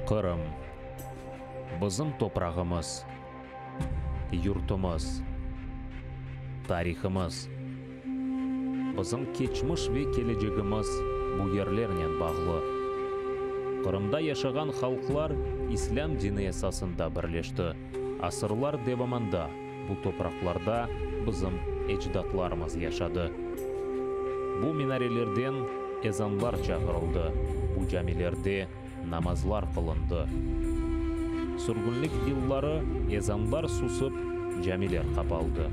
Qırım. Bizim toprağımız, yurtumız, tarihımız. Bizim keçmiş ve kelecegimiz bu yerlernen bağlı. Qırımda yaşağan halqlar İslâm dini esasında birleşti. Asırlar devamında bu topraqlarda bizim ecdatlarımız yaşadı. Bu minarelerden ezanlar çağırıldı, bu camilerde namazlar qılındı. Sürgünlik yılları ezanlar susıp, camiler qapaldı.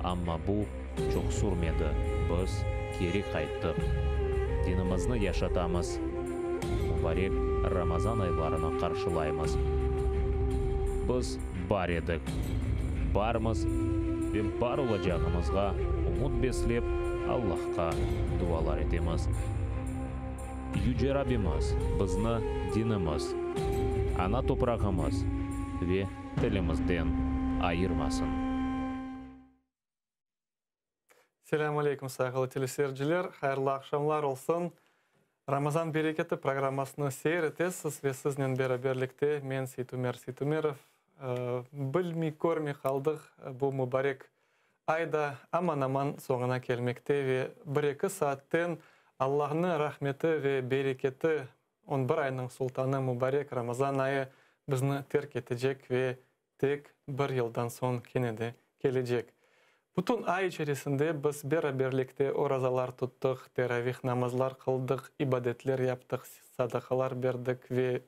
Amma bu çoq sürmedi, biz keri qayttıq. Dinimizni yaşatamız, mubarek Ramazan aylarını qarşılaymız. Biz bar edik, barmız ve bar olacağımızğa ümüt beslep, Allahqa dualar etemiz. Yüce Rabbimiz bizni dinimiz, ana toprağımız ve tilimizden ayırmasın. Selâm aleyküm, sayğılı teleseyirciler! Hayırlı aqşamlar olsun! Ramazan bereketi programmasını seyir etesiz ve siznen beraberlikte men, Seytumer Seytumerov. Bilmey, körmey qaldıq, bu mubarek ay da aman-aman soñuna kelmekte ve bir-eki saatten Allahnıñ rahmeti ve bereketi, on bir aynıñ sultanı mubarek Ramazan ayı bizni terk etecek ve tek bir yıldan soñ kene de kelecek. Bütün ay içerisinde biz beraberlikte orazalar tuttıq, teravih namazlar qıldıq, ibadetler yaptıq, sadaqalar berdik ve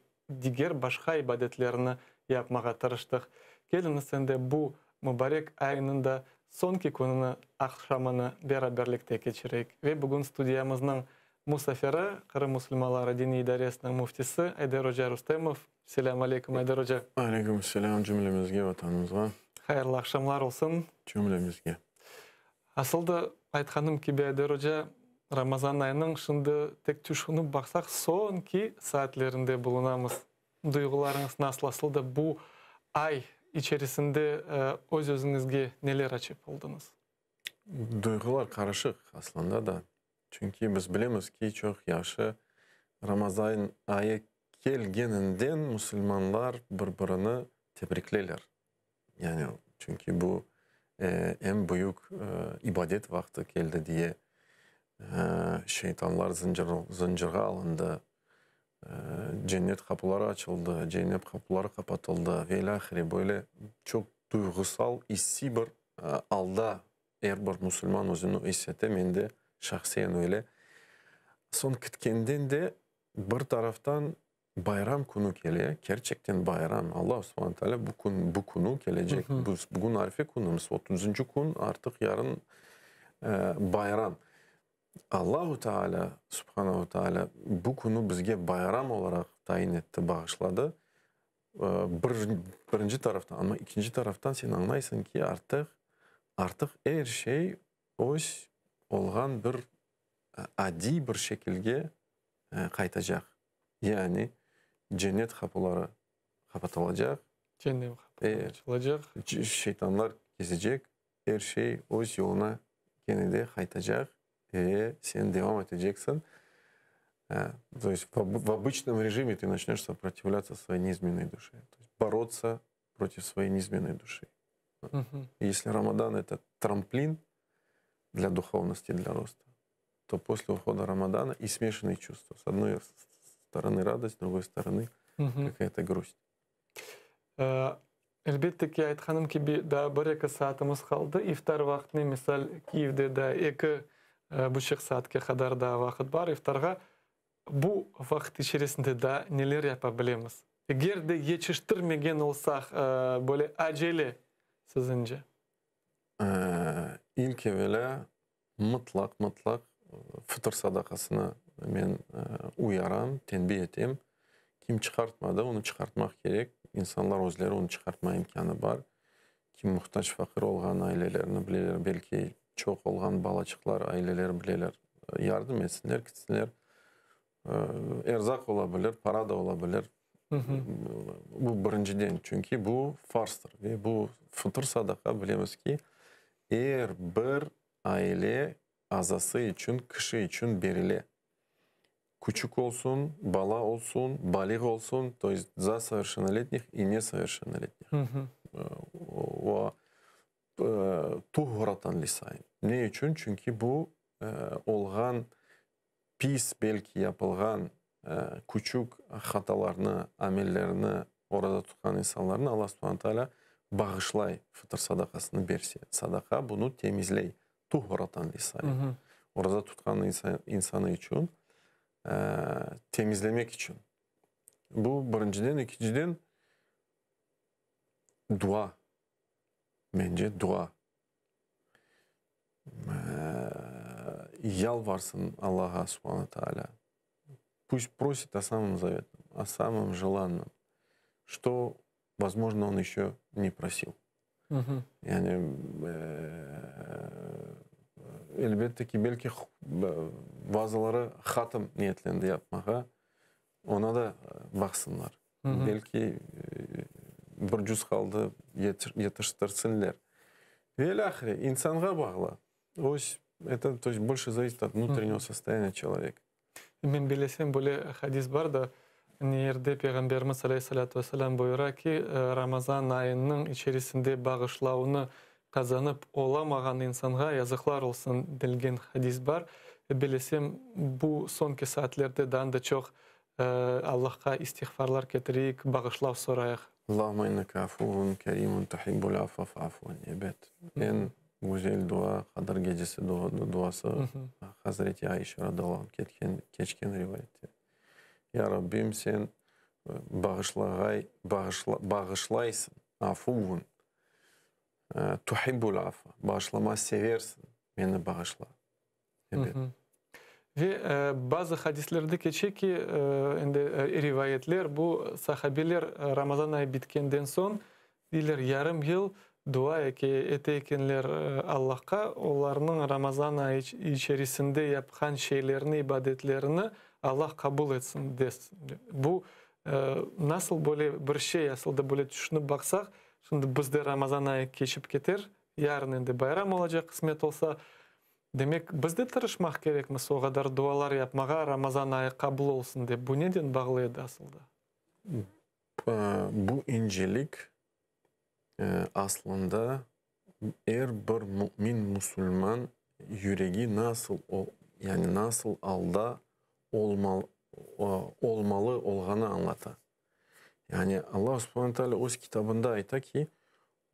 diger başqa ibadetlerni yapmağa tırıştıq. Keliñiz endi bu mubarek aynıñ da soñki kününi, aqşamını beraberlikte keçireyik. Ve bugün studiyamıznıñ musafiri, Qırım musulmanları diniy idaresiniñ müftisi Ayder oca Rustemov. Selâm aleyküm, Ayder oca. Aleyküm selâm cümlemizge, Vatanımızğa. Hayırlı aqşamlar olsun. Cümlemizge. Asıl da, aytqanım kibi, Ayder oca, Ramazan ayınıñ şimdi tek tüşünip baqsaq, soñki saatlerinde bulunamız. Duyğularıñız nasıl? Asıl da bu ay içerisinde öz-özüñizge neler açıp oldıñız? Duyğular qarışıq aslında da. Çünki biz bilemiz ki, çoq yahşı Ramazan ayı kelgeninden musulmanlar bir-birini tebrikleyler. Yani, çünki bu eñ büyük ibadet vaqtı keldi diye, şeytanlar zıncırğa alındı, cennet qapıları açıldı, cennet qapıları qapatıldı ve ilâhre böyle çoq duyğusal, issiy bir alda er bir musulman özüni is ete, men de şahsiyen öyle. Soñ kitkenden de bir taraftan Bayram künü kele, kerçekten bayram, Alla subhane teala bu kün, bu künü kelecek, biz bugün arife künümiz, otuzıncı kün, artıq yarın bayram. Allahu Teala, subhanehu teala, bu künü bizge bayram olaraq tayin etti, bağışladı. Bir, birinci taraftan, amma ikinci taraftan sen añlaysıñ ki, artıq, artıq er şey öz olğan bir adiy bir şekilge qaytacaq. Yani cennet qapıları qapatılacaq. Cennet qapıları açılacaq. Şeytanlar kezecek, er şey öz yoluna kene de qaytacaq ve sen devam eteceksiñ. To есть в обычном rejime ты начнешь сопротивляться своей низменной душе, то есть бороться против своей низменной души. Если Рамадан это трамплин для духовности, для роста, то после ухода Рамадана и смешанные чувства. С одной стороны радость, с другой стороны какая-то грусть. Elbette ki, aytqanım kibi, daa bir-eki saatimiz qaldı. İftar vaqtine, misal, Kiyevde daa eki buçuq saatke qadar daa vaqıt bar iftarğa. Bu vaqıt içerisinde daa neler yapa bilemiz? Eger de yetiştirmegen olsaq, böyle acele, siziñce? İlk evelâ, mıtlaq, mıtlaq fıtır sadaqasını men uyaram, tenbi etem. Kim çıqartmadı, onı çıqartmaq kerek. İnsanlar özleri onı çıqartma imkânı bar. Kim muhtac, faqır olğan ailelerini bileler, belki çoq olğan balaçıqlar aileleri bileler. Yardım etsinler, kitsinler. Erzaq ola bilir, para da ola bilir. Bu birinciden, çünki bu farzdır ve bu fıtır sadaqa bilemiz ki, er bir aile azası içün, kişi içün berile. Küçük olsun, bala olsun, baliğ olsun, to est za soverşennoletnih i nesoverşennoletnih. O, tuhratan lisaim. Ne içün? Çünki bu olğan pis, belki yapılğan küçük hatalarnı, amellerni oraza tutqan insanlarnı Alla subhane taalâ bağışlay fıtır sadaqasını berse. Sadaqa bunı temizley. Tuhratan lisaim. Oraza tutqan insanı içün temizlemek içün. Bu birinciden. Ekinciden, dua. Mence, dua. Yalvarsın Allağa, Subhane Taalâ. Pust prosit o samom zavetnom, o samom jelannom, çto, vozmojno, on eşö ne prosil. Yani, elbette ki, belki bazıları hatm niyetlendi yapmağa, ona da baqsınlar. Belki bir cüz qaldı, yetiştirsinler. Ve ilâhre, insanğa bağlı. Öz, eto, to est, bolşe zavisit ot vnutrennego sostoyaniya çeloveka. Men bilesem, böyle hadis bar da, ne yerde Peyğamberimiz aleyhissalâtu vesselâm buyura ki, Ramazan ayınıñ içerisinde bağışlavnı qazanıp olamağan insanğa yazıqlar olsun delgen hadis bar. Bilesem, bu soñki saatlerde daa da çoq Allahqa istiğfarlar ketireyik, bağışlav sorayıq. Allahümme inneke afuvvun kerimun tuhibbul afva fa'fu anni. Ebet, eñ güzel dua, Qadır gecesi duası, Hazreti Ayşe radıyallahu anh ketken, keçken rivayette. Ya Rabbim, sen bağışlağay, bağışlaysıñ, afuvvun, tuhibbul afva, bağışlama seversiñ, meni bağışla. Ebet. Ve bazı hadislerde keçe ki, endi rivayetler, bu sahabeler Ramazan ayı bitkenden soñ, deyler, yarım yıl dua ete ekenler Allahqa, olarnıñ Ramazan ayı içerisinde yapqan şeylerini, ibadetlerini Allah qabul etsin, desin. Bu nasıl böyle bir şey, asıl da böyle tüşünip baqsaq, şimdi bizde Ramazan ayı keçip keter, yarın endi bayram olacaq, qısmet olsa, Demek, biz de tırışmaq kerekmiz o qadar dualar yapmağa, Ramazan ayı qabul olsun dep. Bu neden bağlı edi asılda? Bu incelik aslında er bir mümin musulman yüregi nasıl, yani nasıl alda olmalı olğanı añlata. Yani Allah subhane teala öz kitabında ayta ki,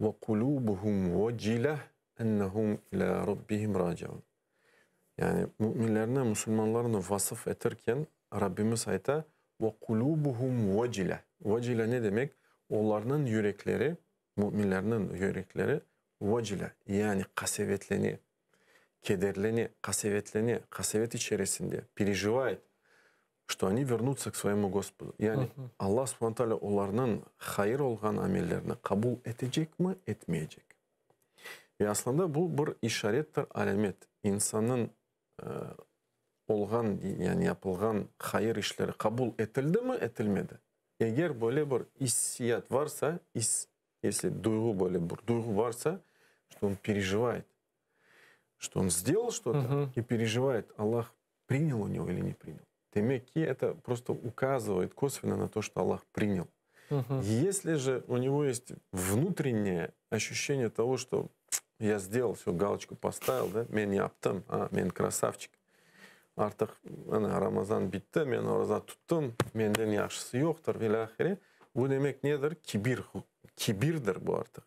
Ve qulubuhum vecileh ennehum ilâ rabbihim raciun. Yani müminlerni, musulmanlarnı vasıf etirken Rabbimiz ayta, Ve qulubuhum vecileh. Vecile ne demek? Olarnıñ yürekleri, müminlerniñ yürekleri vecile, yani qasevetlene, kederlene, qasevetlene, qasevet içerisinde, perejivaet, çto oni vernutsa k svoyemu Gospodu. Yani Alla subhane taalâ olarnıñ hayır olğan amellerini qabul etecekmi, etmeyecek? Ve aslında bu bir işarettir, alâmet, insannıñ olğan, yani yapılğan hayır işleri qabul etildimi, etilmedi? Eger böyle bir issiyat varsa, is, esli duyğu, böyle bir duyğu varsa, çto on perejivaet, çto on sdelal çto-to i perejivaet, Allah prinyal u nego ili ne prinyal. Demek ki, eto prosto ukazıvaet kosvenno na to, çto Allah prinyal. Esli je u nego est vnutrenneye oşüşçeniye togo, çto ya sdelal, vse, galoçku postavil, da, men yaptım, a, men krasavçik, artıq ana Ramazan bitti, men oraza tuttım, menden yahşısı yoqtır, ve ilâhre, bu demek nedir? Kibir, kibirdir bu artıq.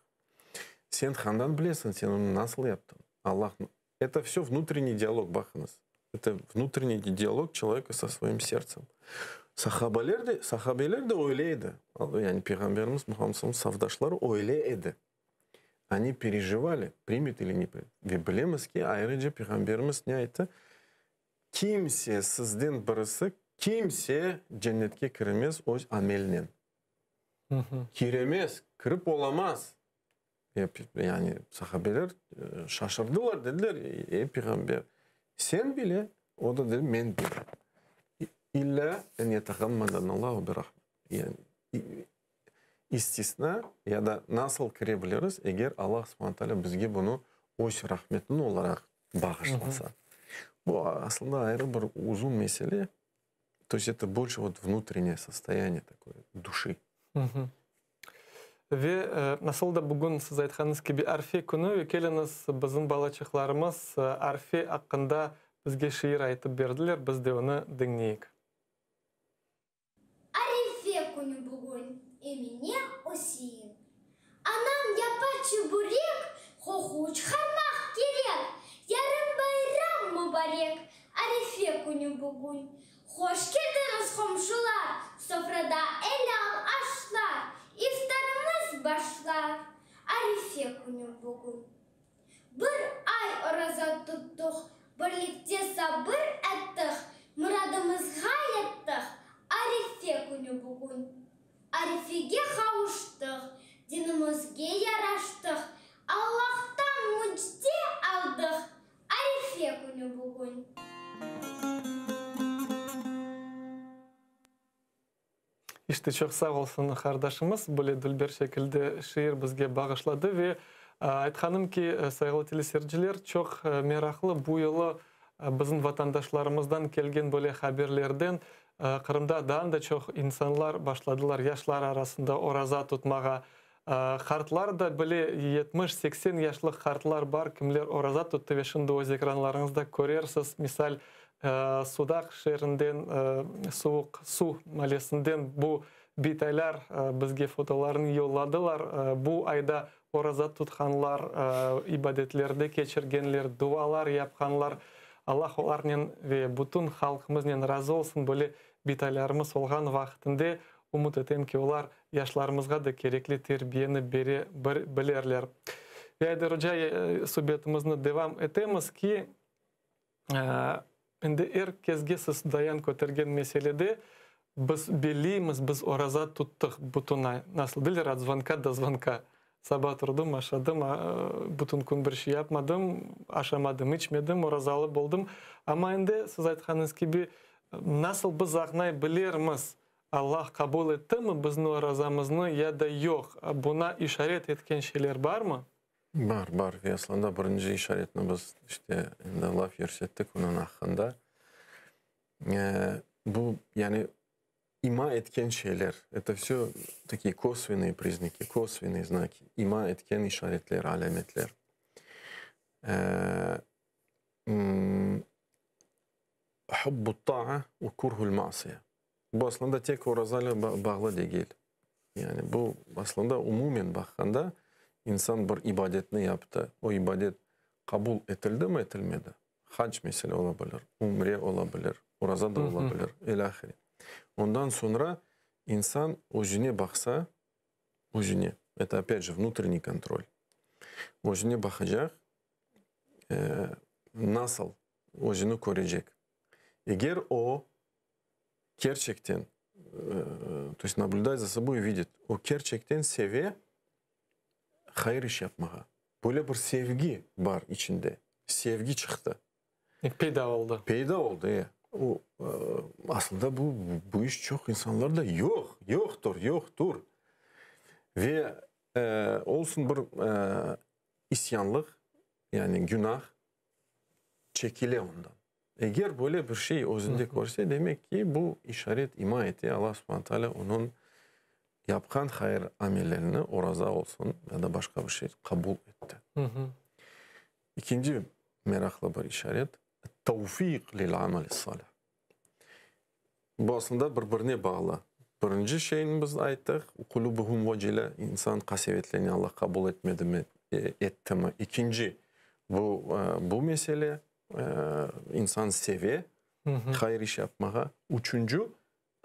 Sen handan bilesiñ, sen onı nasıl yaptıñ? Allah, eto vse vnutrenniy dialog, baqıñız, eto vnutrenniy dialog çeloveka so svoim sertsem. Sahabeler de, sahabeler de öyle edi. Yani Peyğamberimiz Muhammed sallallahu safdaşları öyle edi. Oni perejivali, primit ili ne primit. Ve bilemiz ki, ayrıca Peyğamberimiz ne ayttı? Kimse, sizden birisi, kimse cennetke kiremez öz amelinen. Kiremez, kirip olamaz. Yani sahabeler şaşırdılar, dediler, Ey Peyğamber, sen bile? O da dedi, men bile. İllâ en yeteğammedenallahu birahmet. Yani istisna ya da nasıl kire biliriz, eger Allah subhane teala bizge bunı öz rahmetini olaraq bağışlasa. Bu aslında ayrı bir uzun mesele. То есть это больше вот внутреннее состояние такое души. Ve nasıl da bugün siz aytqanıñız kibi Arfe künü ve keliñiz bizim balaçıqlarımız Arfe aqqında bizge şiir aytıp berdiler, biz de onı diñleyik. Arife künü bugün, Emine Üsein. Anam yapa çiburek, qoqu çıqarmaq kerek. Yarın bayram mubarek, Arife künü bugün. Hoş keldiñiz, qomşular, sofrada elâl aşlar, iftarımız başlar, Arife künü bugün. Bir ay oraza tuttuq, birlikte sabır ettiq, muradımızğa yettiq, Arife künü bugün. Arifege qavuştıq, dinimizge yaraştıq, Allahtan mücde aldıq, Arife künü bugün. İşte, çoq sağ olsun qardaşımız, böyle dülber şekilde şiir bizge bağışladı ve aytqanım ki, sayğılı teleseyirciler, çoq meraqlı bu yılı bizim vatandaşlarımızdan kelgen böyle haberlerden Qırımda daa da çoq insanlar başladılar yaşlar arasında oraza tutmağa. Qartlar da bile 70, 80 yaşlı qartlar bar, kimler oraza tuttı ve şimdi öz ekranlarıñızda körersiz, misal, Sudaq şeerinden, Suvuq Suv malesinden bu bitaylar bizge fotolarını yolladılar. Bu ayda oraza tutqanlar, ibadetlerde keçirgenler, dualar yapqanlar. Allah olarnen ve bütün halqımıznen razı olsun, böyle bitaylarımız olğan vaqıtında ümüt etem ki, olar yaşlarımızğa da kerekli terbiyeni bere bilerler. Ve Ayder oca, subetimizni devam etemiz ki, Endi er kesge siz dayan kötergen meselede biz belliymiz, biz oraza tuttıq bütün ay. Nasıl deyler, ot zvonka do zvonka. Saba turdım, aşadım, bütün kün bir şey yapmadım, aşamadım, içmedim, orazalı boldım. Amma endi siz aytqanıñız kibi, nasıl biz aqnay bilermiz, Allah qabul ettimi bizni orazamıznı ya da yoq? Buna işaret etken şeyler barmı? Bar, bar. Ve aslında birinci işaretni biz işte endi laf yürsettik onıñ aqqında. Bu, yani ima etken şeyler, eto vsö takiye kosvennıye priznaki, kosvennıye znaki, ima etken işaretler, alâmetler. Hubbu't-ta'a ve kurhu'l-ma'siya. Bu aslında tek orazayla bağlı degil. Yani bu aslında umumen baqqanda insan bir ibadetni yaptı, o ibadet qabul etildimi, etilmedi? Hac mesele ola bilir, ümre ola bilir, oraza da ola bilir, ilâhre. Ondan soñra insan özüne baqsa, özüne, eto opât je vnutrenniy kontrol, özüne baqacaq, nasıl özüni körecek. Eger o kerçekten, to est nablüdayet za soboy i vidit, o kerçekten seve hayır iş yapmağa. Böyle bir sevgi bar içinde, sevgi çıqtı. Peyda oldı. Peyda oldı, e. O, aslında bu, bu iş çoq insanlarda yoq, yoqtur, yoqtur. Ve olsun bir isyanlıq, yani günah, çekile ondan. Eger böyle bir şey özünde körse, demek ki, bu işaret ima ete, Allah subhane taalâ onıñ yapqan hayır amellerini, oraza olsun ya da başqa bir şey, qabul etti. İkinci meraqlı bir işaret, et-tevfiq lil-amel-i-salih. Bu aslında bir-birine bağlı. Birinci şeyni biz ayttıq, qulubuhum vecile, insan qasevetlene, Allah qabul etmedimi, ettimi. İkinci, bu, bu mesele, insan seve hayır iş yapmağa. Üçünci,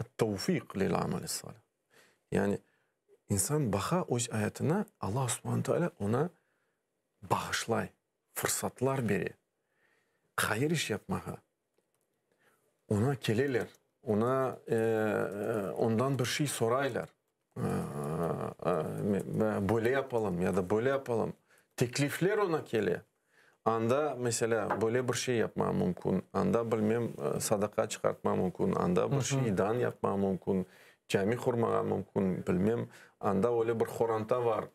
et-tevfiq lil-amel-i-salih. Yani insan baqa öz ayatına, Allah subhane teala oña bağışlay, fırsatlar bere hayır iş yapmağa. Oña keleler, oña ondan bir şey soraylar, böyle yapalım ya da böyle yapalım. Teklifler oña kele. Anda, meselâ, böyle bir şey yapmağa mümkün, anda, bilmem, sadaqa çıqartma mümkün, anda bir şeydan yapmağa mümkün, cami qurmağa mümkün, bilmem. anda öyle bir horanta var,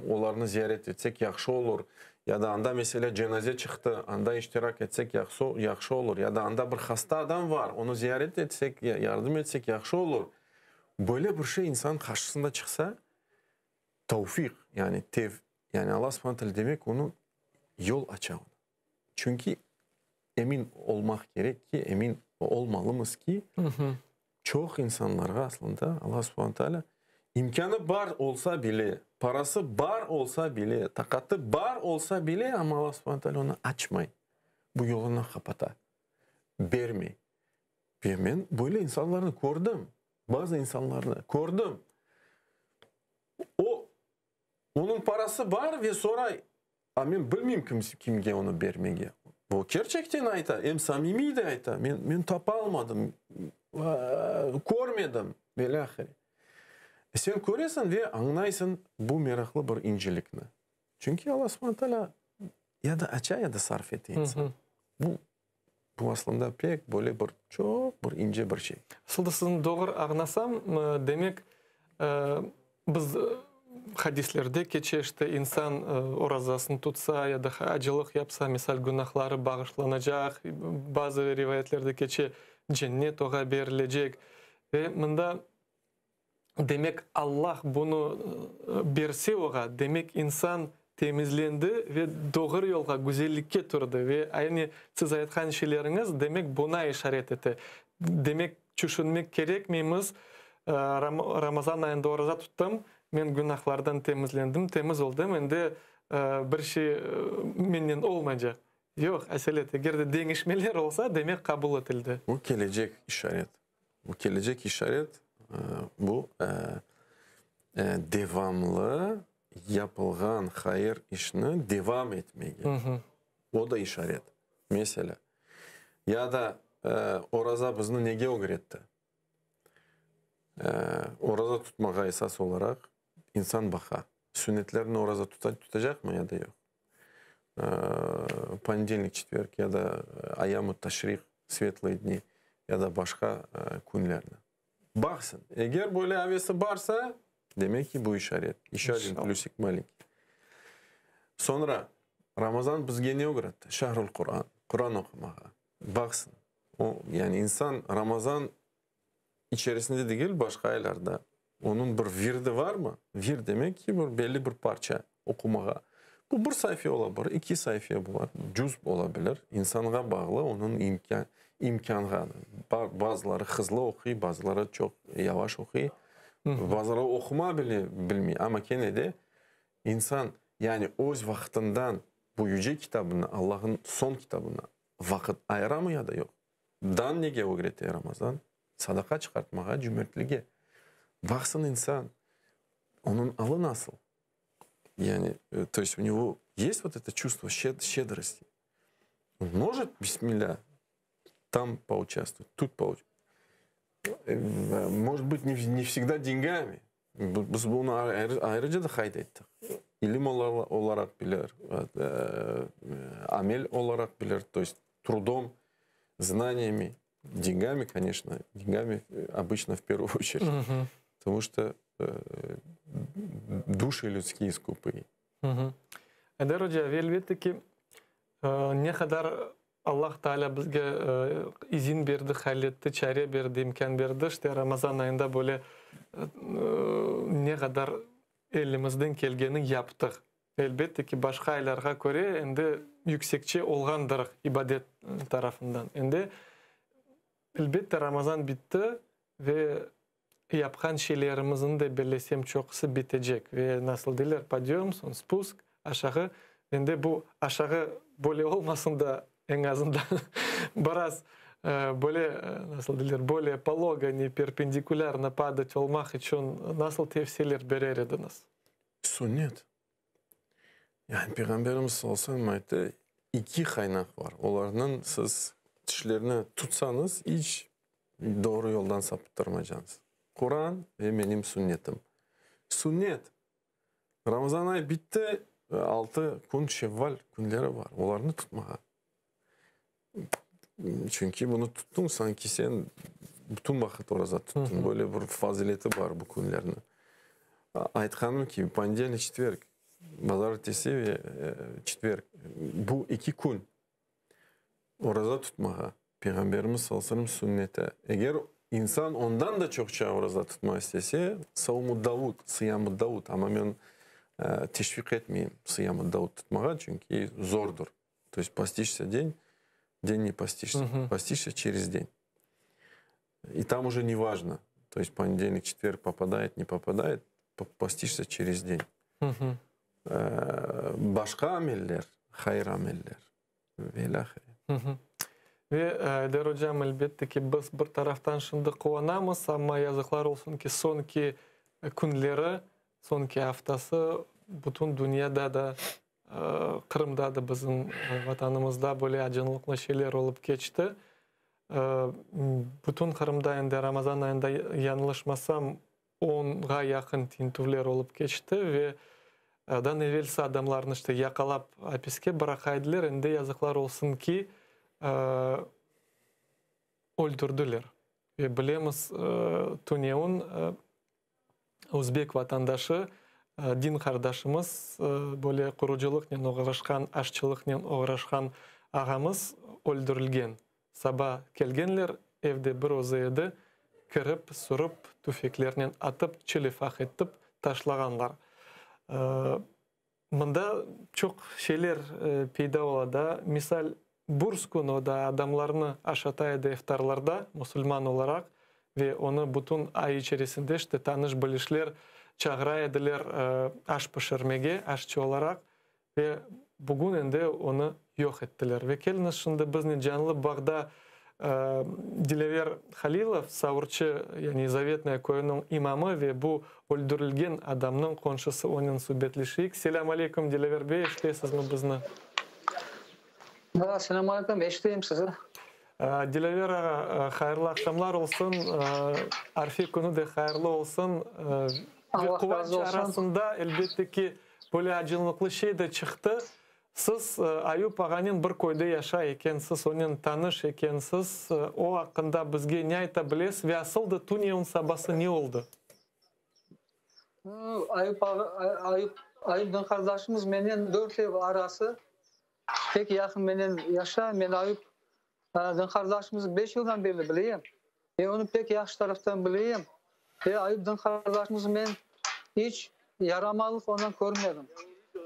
olarnı ziyaret etsek yahşı olur, ya da anda, meselâ, cenaze çıqtı, anda iştirak etsek yahşı olur, ya da anda bir hasta adam var, onı ziyaret etsek, yardım etsek yahşı olur. Böyle bir şey insan qarşısında çıqsa, tavfiq, yani tev, yani Alla subhane teala demek onı yol aça ona. Çünki emin olmaq kerek ki, emin olmalımız ki, çoq insanlarğa aslında Alla subhane teala imkânı bar olsa bile, parası bar olsa bile, taqatı bar olsa bile, amma Alla subhane teala onı açmay, bu yolunı qapata, bermey. Ve men böyle insanlarnı kördim, bazı insanlarnı kördim. O, onıñ parası bar ve soray, A men bilmeyim kim, kimge onı bermege. O kerçekten ayta, em samimiy de ayta, men, men tapalmadım, körmedim, ve ilâhre. Sen köresiñ ve añlaysıñ bu meraqlı bir incelikni. Çünki Alla subhane taalâ ya da aça, ya da sarf ete insan. Bu, bu aslında pek böyle bir çoq bir ince bir şey. Asılda sizni doğru añlasam, demek, biz hadislerde keçe, işte, insan orazasını tutsa ya da acılıq yapsa, misal, günahları bağışlanacaq, bazı rivayetlerde keçe, cennet oğa berilecek. Ve mında, demek, Allah bunı berse oğa, demek, insan temizlendi ve doğru yolğa, güzellikke turdı. Ve aynı siz aytqan şeyleriñiz, demek, buna işaret ete. Demek, tüşünmek kerekmeymiz, Ramazan ayında oraza tuttım, men günahlardan temizlendim, temiz oldım, endi bir şey mennen olmaycaq. Yoq, aselet, eger de deñişmeler olsa, demek qabul etildi. Bu kelecek işaret. Bu kelecek işaret, bu devamlı yapılğan hayır işni devam etmege. O da işaret. Meselâ, ya da oraza bizni nege ögretti? Oraza tutmağa esas olaraq insan baqa, sünnetlerni oraza tutacaqmı ya da yoq? Ponedelnik, çetverg ya da ayam-ı taşriq, svetlıye dni, ya da başqa künlerni. Baqsın, eger böyle avesi barsa, demek ki, bu işaret. Еще один plüsik malenkiy. Soñra, Ramazan bizge ne ögretti? Şahrul Quran, Quran oqumağa. Baqsın, o, yani insan Ramazan içerisinde degil, başqa aylarda onıñ bir virdi varmı? Vir demek ki, bir belli bir parça oqumağa. Bu bir sayfa ola bilir, iki sayfa ola, cüz ola bilir. İnsanğa bağlı, onıñ imkân, imkânğa. Bazıları hızlı oquy, bazıları çoq yavaş oquy, bazıları oquma bile bilmey. Amma kene de insan, yani öz vaqtından bu yüce kitabını, Allahnıñ soñ kitabına vaqıt ayıramı ya da yoq? Dan nege ögrete Ramazan? Sadaqa çıqartmağa, cümertlige. Baqsın insan, onıñ alı nasıl? Yani, to est u nego est vot eto çuvstvo şçedrosti? On может, bismillâ, tam pouçastvovat, tut pouçastvovat. Может быть, ne vsegda dengami. Biz bunı ayrıca da qayd ettik. İlim olaraq bilir, amel olaraq bilir, to est trudom, znaniyami, dengami, koneçno, dengami obıçno v pervuyu oçered, potomu çto duşi lüdskiye skupıy. Ayder oca, ve elbette ki, ne qadar Allah Taalâ bizge izin berdi, halletti, çare berdi, imkân berdi, işte Ramazan ayında böyle ne qadar elimizden kelgeni yaptıq. Elbette ki, başqa aylarğa köre endi yüksekçe olğandırıq ibadet tarafından. Endi, elbette, Ramazan bitti ve yapqan şeylerimizniñ de, bellesem, çoqusı bitecek. Ve nasıl deyler, podyom, soñ spusk, aşağı. Endi bu aşağı böyle olmasın da, eñ azından biraz böyle, nasıl deyler, bolее pologo, ne perpendikулярно padat olmaq içün nasıl tevsiyeler berer ediñiz? Sünnet. Yani Peyğamberimiz sallallahu aleyhi ve sellem ayttı, iki qaynaq bar, olarnıñ siz tişlerini tutsañız, iç doğru yoldan sapıttırmacañız. Quran ve menim sünnetim. Sünnet. Ramazan ayı bitti, altı kün şevval künleri bar, olarnı tutmağa. Çünki bunı tuttıñ, sanki sen bütün vaqıt oraza tuttıñ. Böyle bir fazileti bar bu künlerniñ. Aytqanım kibi, ponedельnik, çetverg, bazarertesi ve çetverg, bu eki kün oraza tutmağa, Peyğamberimiz sallallahu aleyhi ve sellem sünneti. Eger insan ondan da çoqça oraza tutmaq istese, savmu Davud, sıyamu Davud, amma men teşviq etmeyim sıyamu Davud tutmağa, çünki zordur. To есть постишься день, день не постишься, постишься через день. И там уже не важно, то есть понедельник, четверг попадает, не попадает, постишься через день. Başqa ameller, hayır ameller ve ilâhre. Ve, Ayder ocam, elbette ki, biz bir taraftan şimdi quvanamız, amma yazıqlar olsun ki, soñki künleri, soñki aftası bütün dünyada da, Qırımda da, bizim Vatanımızda böyle acınlıqlı şeyler olıp keçti. Bütün Qırımda endi Ramazan ayında, yañlışmasam, onğa yaqın tintüvler olıp keçti ve daa evelsi adamlarnı işte yaqalap apiske bıraqa ediler, endi yazıqlar olsun ki, öldürdiler. Ve bilemiz, tünevin özbek vatandaşı, din qardaşımız, böyle qurucılıqnen oğraşqan, aşçılıqnen oğraşqan ağamız öldürilgen. Saba kelgenler, evde bir özü edi, kirip, sürip, tüfeklernen atıp, çilifaq etip taşlağanlar. Mında çoq şeyler peyda ola da, misal, Burs künü da adamlarnı aşata edi iftarlarda, musulman olaraq, ve onı bütün ay içerisinde işte tanış-bilişler çağıra ediler aş pişirmege, aşçı olaraq, ve bugün endi onı yoq ettiler. Ve keliñiz şimdi biznen canlı bağda Dilâver Halilov, Savurçı, yani Zavetnoye köyüniñ imamı ve bu öldürilgen adamnıñ qonşusı, onen subetleşeyik. Selâm aleyküm, Dilâver bey, eşitesizmi bizni? Da, selâm aleyküm, eşiteyim sizi. Dilâver ağa, hayırlı aqşamlar olsun, Arfe künü de hayırlı olsun. Allah Ve razı quvanç olsun. arasında, elbette ki, böyle acınlıqlı şey de çıqtı. Siz Ayup ağanen bir köyde yaşay ekensiz, onen tanış ekensiz, o aqqında bizge ne ayta bilesiz ve asıl da tünevin sabası ne oldı? Ayup ağa, Ayup, Ayup din qardaşımız menen dört ev arası, pek yaqın menen yaşay. Men Ayup din qardaşımıznı beş yıldan berli bileyim ve onı pek yahşı taraftan bileyim. Ve Ayup din qardaşımıznı men iç yaramalıq ondan körmedim.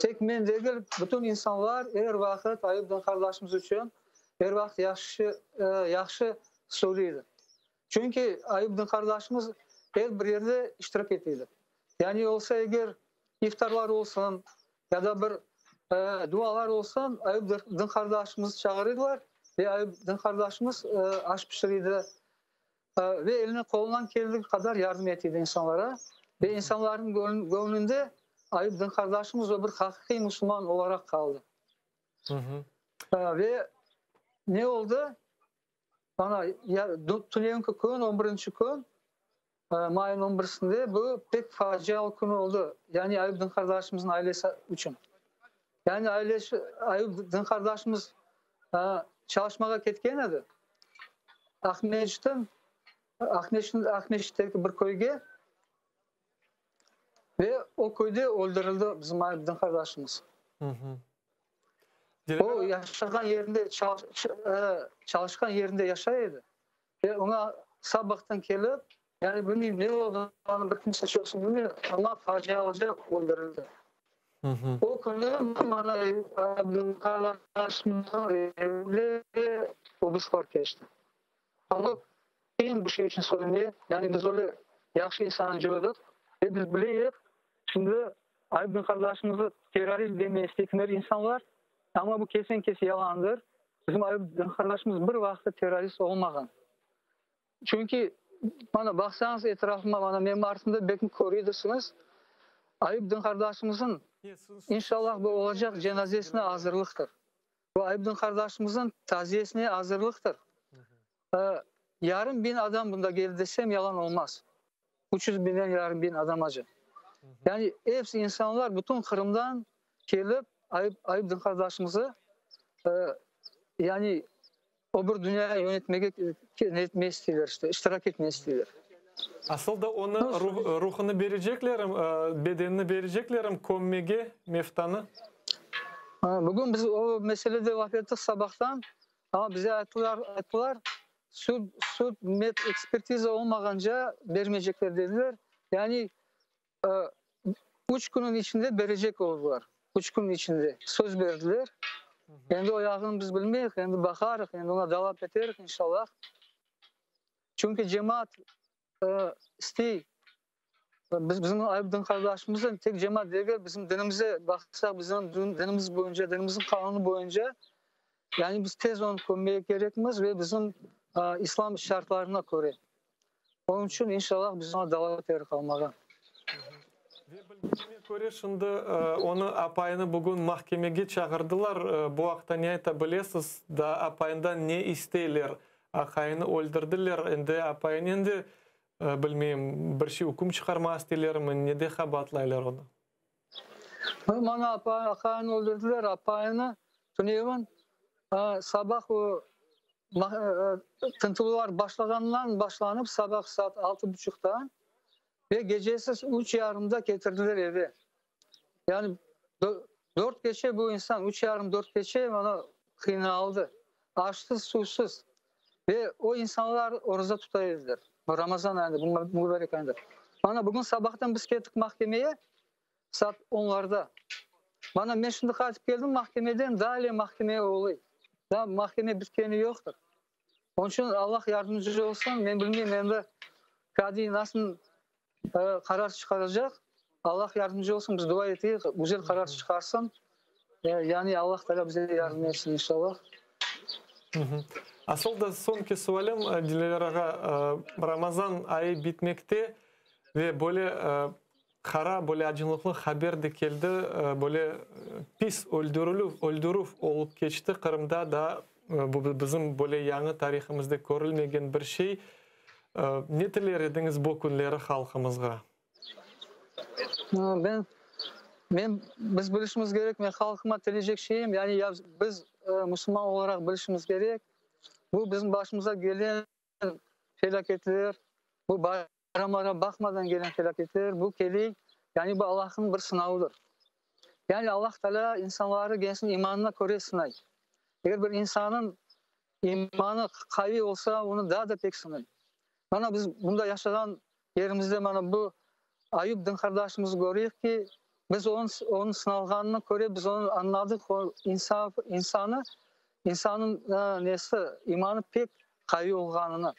Tek men degil, bütün insanlar er vaqıt Ayup din qardaşımız içün er vaqıt yahşı, yahşı söyleydi. Çünki Ayup din qardaşımız er bir yerde iştirak eteydi. Yani olsa eger iftarlar olsun ya da bir dualar olsun, Ayup din qardaşımızı çağırıydılar ve Ayup din qardaşımız aş pişiriydi ve eline qolundan keldigi qadar yardım etiydi insanlara. Ve insanlarnıñ göñlünde Ayup din qardaşımız o bir haqiqiy musulman olaraq qaldı. Ve ne oldı? Mana, ya, tünevinki kün, on birinci kün, mayın on birisinde bu pek facialı kün oldı. Yani Ayup din qardaşımıznıñ ailesi içün. Yani ailesi, Ayup din qardaşımız çalışmağa ketken edi. Aqmescitten, Aqmescitteki bir köyge ve o köyde öldürildi bizim Ayup din qardaşımız. O yaşağan yerinde, çalışqan yerinde yaşay edi ve oña sabahtan kelip, yani bilmeyim ne olğanını bir kimse çoqsu bilmey, amma facialıca öldürildi. O künü mana evinde obısklar keçti. Amma qıyın bir şey içün söyleme, yani biz öyle yahşı insannı coydıq ve biz bileyik, şimdi Ayıp din qardaşımızı terrorist demeye istekler insanlar, amma bu kesen-kes yalandır. Bizim Ayıp din qardaşımız bir vaqıt da terrorist olmağan. Çünki, mana, baqsañız etrafıma, mana, menim artımda belki körüydirsiñiz, Ayıp din qardaşımızın, inşallah, bu olacaq cenazesine azırlıqtır. Bu Ayıp din qardaşımızın taziyesine azırlıqtır. Yarım biñ adam bunda geldi desem yalan olmaz. 300 biñden yarım biñ adamaca. Yani episi insanlar bütün Qırımdan kelip Ayıp, Ayıp din qardaşımızı yani o bir dünyaya yönetmege ne etmege isteyler işte, iştirak etmege isteyler. Asıl da onı ruhunı bereceklermi, bedenini bereceklermi kömmege, meftanı? Bugün biz o meselede laf ettik sabahtan, amma bize ayttılar, ayttılar, sud, sud med ekspertiza olmağanca bermeycekler dediler. Yani üç künniñ içinde berecek oldılar, üç kün içinde söz berdiler. Endi o yağını biz bilmeyik, endi baqarıq, endi oña dalap eterik inşallah. Çünki cemaat istey, biz bizim Ayup din qardaşımıznı tek cemaat degil, bizim dinimize baqsaq, bizim dinimiz boyunca, dinimizniñ qanunı boyunca, yani biz tez onı kömmege kerekmiz ve bizim İslam şartlarına köre. Onıñ içün, inşallah, biz oña dava eterik almağa. Ve bilgenime köre, şimdi onı apayını bugün mahkemege çağırdılar. Bu aqta ne ayta bilesiz? Daa apayından ne isteyler? Aqayını öldürdiler, endi apayınen de, bilmeyim, bir şey üküm çıqarmağa isteylermi, nede qabaatlaylar onı? Mana aqayını öldürdiler, apayını tünevin sabah o tintüvler başlağandan başlanıp sabah saat altı buçuqta ve gecesi üç yarımda ketirdiler eve. Yani dört keçe bu insan, üç yarım, dört keçe mana qıynaldı. Aşsız, suvsız. Ve o insanlar oraza tuta ediler. Ramazan ayında, bu mübarek ayında. Mana bugün sabahtan biz kettik mahkemeye, saat onlarda. Mana men şimdi qaytıp keldim mahkemeden, daa ale mahkeme oluy. Daa mahkeme bitkeni yoqtır. Onıñ içün Allah yardımcı olsun, men bilmeyim endi kadiy nasıl qarar çıqaracaq. Allah yardımcı olsun, biz dua eteyik, güzel qarar çıqarsın. Yani Allah Teala bize yardım etsin, inşallah. Asıl da soñki sualim, Dilâver ağa, Ramazan ayı bitmekte ve böyle qara, böyle acınlıqlı haber de keldi, böyle pis öldürilüv, öldürüv olıp keçti Qırımda da, bu bizim böyle yañı tarihımızda körülmegen bir şey. Ne tiler ediñiz bu künleri halqımızğa? Ben, men, biz bilişimiz kerek, men halqıma tileycek şeyim, yani ya biz musulman olaraq bilişimiz kerek, bu bizim başımıza gelen felâketler, bu bayramlarğa baqmadan gelen felâketler, bu keley, yani bu Allahnıñ bir sınavıdır. Yani Allah Teala insanları kendisiniñ imanına köre sınay. Eger bir insannıñ İmanı qaviy olsa, onı daa da pek sınay. Mana biz bunda yaşağan yerimizde mana bu Ayup din qardaşımızı köreyik ki, biz onıñ, onıñ sınalğanını köre, biz onı añladıq, o insan, insanı, insanıñ nesi, imanı pek qaviy olğanını.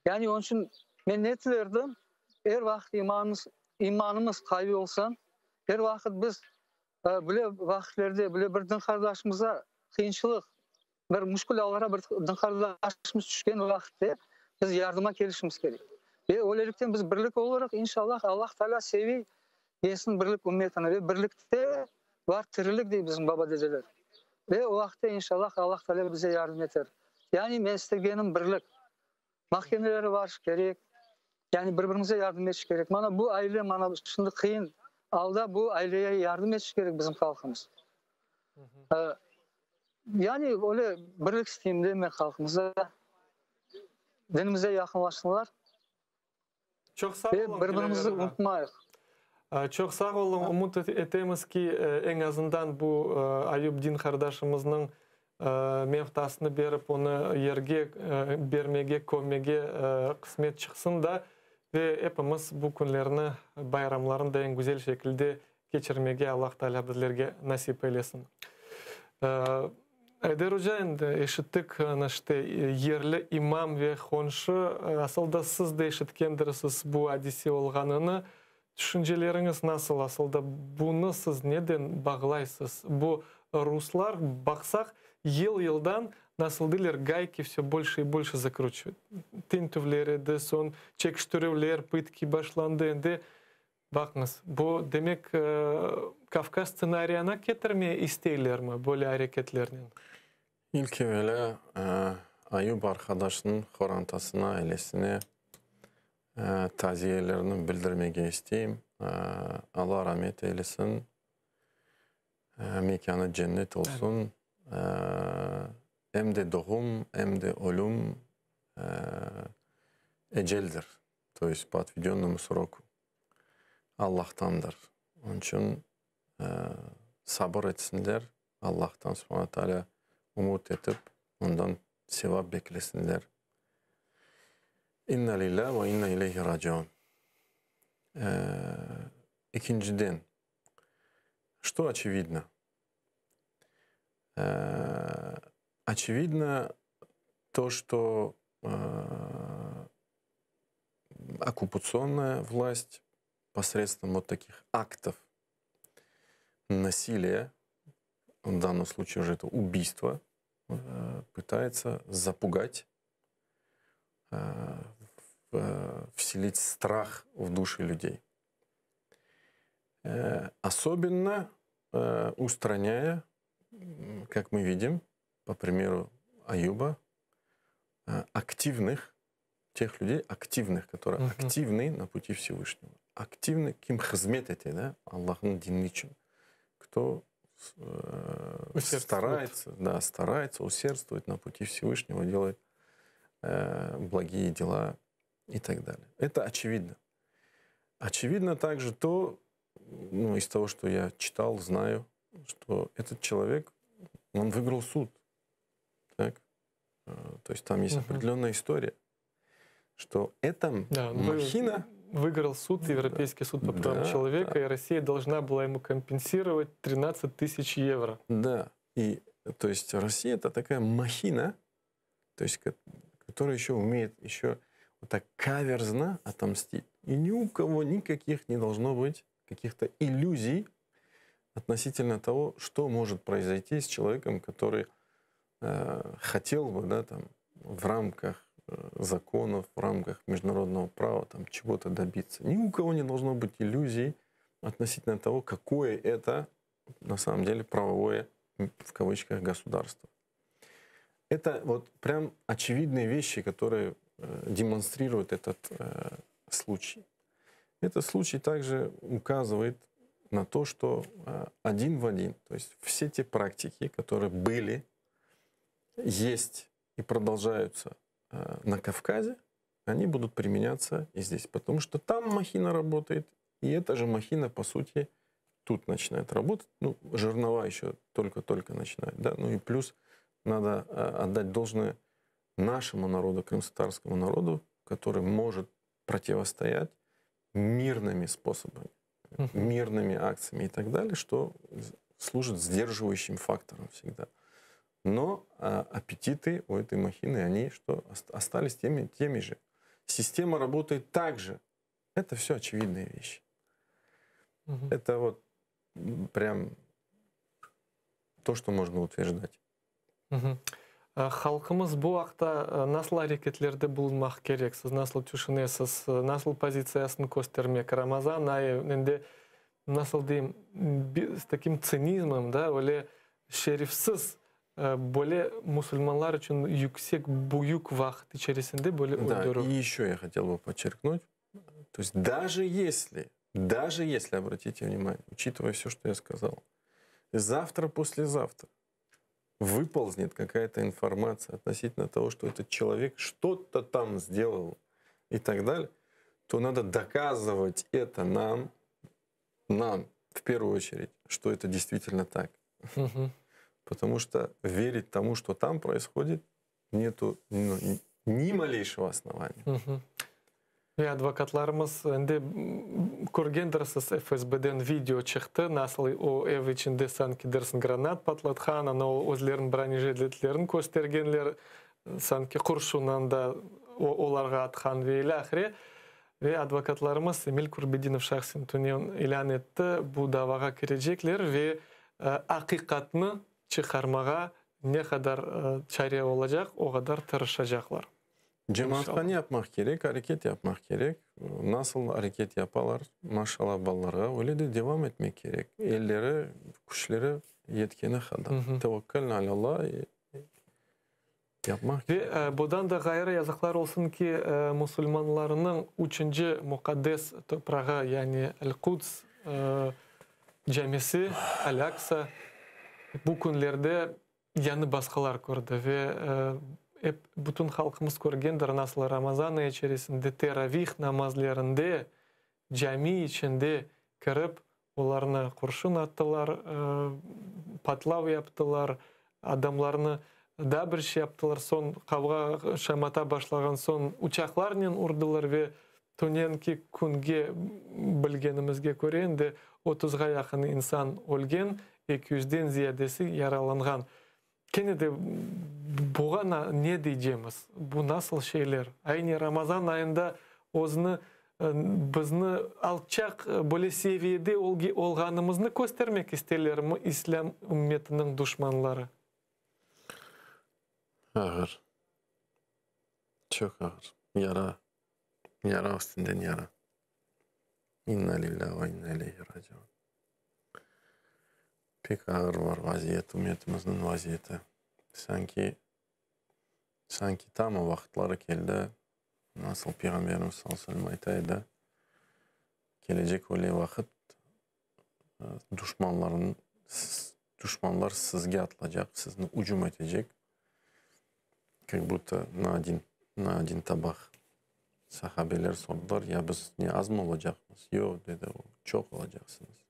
Yani onıñ içün men ne tilerdim, er vaqıt imanımız, imanımız qaviy olsun, er vaqıt biz bile vaqitlerde, bile bir din qardaşımıza qıyınçılıq, Bir müşkül allara bir din qardaşımız tüşken vaqıtte biz yardıma kelişimiz kerek. Ve öylelikten biz birlik olurıq, inşallah, Allah Teala seviy gelsin birlik ümmetini ve birlikte bar tirilik dey bizim baba-dedeler. Ve o vaqıtte inşallah Allah Teala bize yardım eter. Yani men istegenim birlik. Mahkemelere barış kerek, yani bir-birimize yardım etiş kerek. Mana bu aile mana şimdi qıyın alda bu aileye yardım etiş kerek bizim halqımız. Yani öyle birlik isteyim de men halqımıza, dinimize yaqınlaşsınlar. Çoq sağ olun, Ve bir-birimizi unutmayıq. Çoq sağ olun. Ümüt etemiz ki, eñ azından bu Ayup din qardaşımıznıñ mevtasını berip, onı yerge bermege, kömmege qısmet çıqsın da, ve epimiz bu künlerni, bayramlarnı da eñ güzel şekilde keçirmege Allah Teala bizlerge nasip eylesin. Ayder oca, endi eşittik, ana işte, yerli imam ve qonşu, asıl da siz de eşitkendirsiz bu adise olğanını. Tüşünceleriñiz nasıl, asıl da bunı siz neden bağlaysız? Bu ruslar, baqsaq, yıl-yıldan, nasıl deyler, gayki vse bolşe i bolşe zakruçivayut. Tintüvler edi, soñ çekiştirüvler, pıtki başlandı, endi Baqıñız, bu, demek, Kavkaz stsenariyana ketirmeye isteylermi böyle areketlernen? İlk evelâ, Ayub arqadaşnıñ qorantasına, ailesine taziyelerini bildirmege isteyim. Alla ramet eylesin, mekânı cennet olsun. Em de doğum, em de ölüm eceldir. То есть по отведенному сроку. Allahtandır. Onıñ içün sabır etsinler, Allahtan, Subhana Taalâ, ümüt etip, ondan sevap beklesinler. İnna lillâ ve inna ileyhi raciun. Ekinciden, что очевидно? Очевидно то, что оккупационная власть посредством вот таких актов насилия, в данном случае уже это убийство, пытается запугать, вселить страх в души людей. Особенно устраняя, как мы видим, по примеру Аюба, активных, тех людей, активных, которые активны на пути Всевышнего. Активны, kim hızmet ete, да, Allahnıñ dini içün. Кто старается, да, старается, усердствует на пути Всевышнего, делает благие дела и так далее. Это очевидно. Очевидно также то, ну, из того, что я читал, знаю, что этот человек, он выиграл суд. Так? То есть там есть определенная история, что эта да, махина... Выиграл суд, Европейский суд по правам человека, и Россия должна была ему компенсировать 13 тысяч евро. Да, и то есть Россия это такая махина, то есть, которая еще умеет еще вот так каверзно отомстить. И ни у кого никаких не должно быть каких-то иллюзий относительно того, что может произойти с человеком, который хотел бы, да, там, в рамках законов, в рамках международного права там, чего-то добиться. Ни у кого не должно быть иллюзий относительно того, какое это на самом деле правовое, в кавычках, государство. Это вот прям очевидные вещи, которые демонстрируют этот случай. Этот случай также указывает на то, что один в один, то есть все те практики, которые были, есть и продолжаются на Кавказе, они будут применяться и здесь, потому что там махина работает, и эта же махина, по сути, тут начинает работать. Ну, жернова еще только-только начинает, да, ну и плюс надо отдать должное нашему народу, крымско-татарскому народу, который может противостоять мирными способами, мирными акциями и так далее, что служит сдерживающим фактором всегда. Но аппетиты у этой махины, они что, остались теми же. Система работает так же. Это все очевидные вещи. Это вот прям то, что можно утверждать. Halqımız bu aqta nasıl areketlerde bulunmaq kerek? Siz nasıl tüşünesiz? Nasıl pozitsiyasını köstermek? Ramazan ayı endi nasıl deyim, с таким цинизмом, да, öyle şerefsiz böyle musulmanlar içün yüksek büyük vaqıt içerisinde böyle Да, öldürüv. и еще я хотел бы подчеркнуть, то есть даже если, даже если, обратите внимание, учитывая все, что я сказал, завтра, послезавтра выползнет какая-то информация относительно того, что этот человек что-то там сделал и так далее, то надо доказывать это нам, нам в первую очередь, что это действительно так. Потому что верить тому, что там происходит, нету ну, ни малейшего основания. Ve advokatlarımız endi körgendirsiz FSBden video çıqtı, nasıl o ev içinde sanki dersin granat patlatqan, ana özleriniñ bronejilетlerin köstergenler, sanki qurşunnan da olarğa atqan ve ilâhre. Ve advokatlarımız Emil Kurbedinov şahsen tünevin ilân etti, bu davağa kirecekler ve aqiqatnı çıqarmağa ne qadar çare olacaq, o qadar tırışacaqlar. Cemaatqa ne yapmaq kerek? Areket yapmaq kerek. Nasıl areket yapalar, maşallah balalarğa, öyle de devam etmek kerek. Elleri, küçleri yetkeni qadar. Tevekkelna alallah yapmaq Ve bundan da ğayrı yazıqlar olsun ki, musulmanlarnıñ üçünci muqaddes toprağı, yani El-Quds camisi, Al-Aqsa, bu künlerde yañı basqılar kördi ve. Ep bütün halqımız körgendir, nasıl Ramazan ayı içerisinde teravih namazlerinde cami içinde kirip olarnı qurşun attılar, patlav yaptılar, adamlarnı daa bir şey yaptılar, soñ qavğa, şamata başlağan soñ uçaqlarnen urdılar ve tünenki künge bilgenimizge köre endi otuzğa yaqın insan ölgen, eki yüzden ziyadesi yaralanğan. Kene de buğa ne deycemiz? Bu nasıl şeyler? Aynı Ramazan ayında özüni bizni alçaq böyle seviyede olğanımıznı köstermek isteylermi islâm ümmetiniñ duşmanları? Ağır. Çoq ağır. Yara. Yara üstünden yara. İnna lillâhi ve inna ileyhi raciun. Pek ağır var vaziyet, ümmetimizniñ vaziyeti. Sanki, sanki tam o vaqıtları keldi, nasıl Peyğamberimiz sallallahu aleyhi ve sellem ayta edi, kelecek öyle vaqıt, duşmanlarnıñ, duşmanlar sizge atılacaq, sizni ücüm etecek, kak budto na odin, na odin tabaq. Sahabeler sordılar, ya biz ne, azmı olacaqmız? Yoq, dedi o, çoq olacaqsıñız.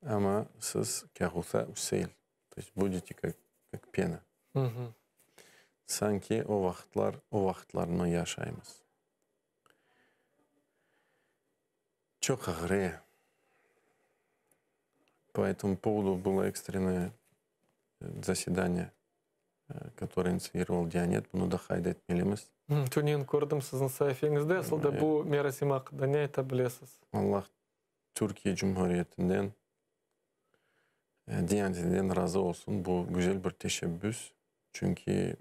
Amma siz kâğusa üseyl, to est budete kak, kak pena. Sanki o vaqıtlar, o vaqıtlarnı yaşaymız. Çoq ağır, e. Po etomu povodu bylo ekstrennoye zasedaniye, kotoroye initsiировал Diyanet, bunı da qayd etmelimiz. Tünevin kördim siziñ saifeñizde, asıl da bu merasim aqqında ne ayta bilesiz? Allah Türkiye Cumhuriyetinden, Diyanetinden razı olsun, bu güzel bir teşebbüs, çünki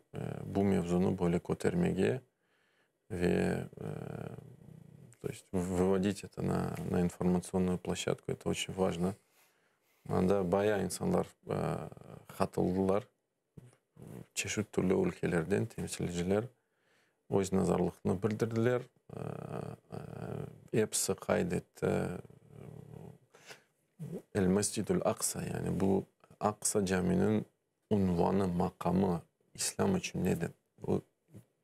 bu mevzunı böyle kötermege ve to est vıvodit eto na na informatsionnuyu ploşçadku, eto oçün vajno. Anda bayağı insanlar qatıldılar, çeşit türlü ülkelerden temsilciler öz nazarlıqnı bildirdiler, episi qayd etti, El-Mescidül Aqsa, yani bu Aqsa caminiñ unvanı, maqamı İslâm içün nedir? Bu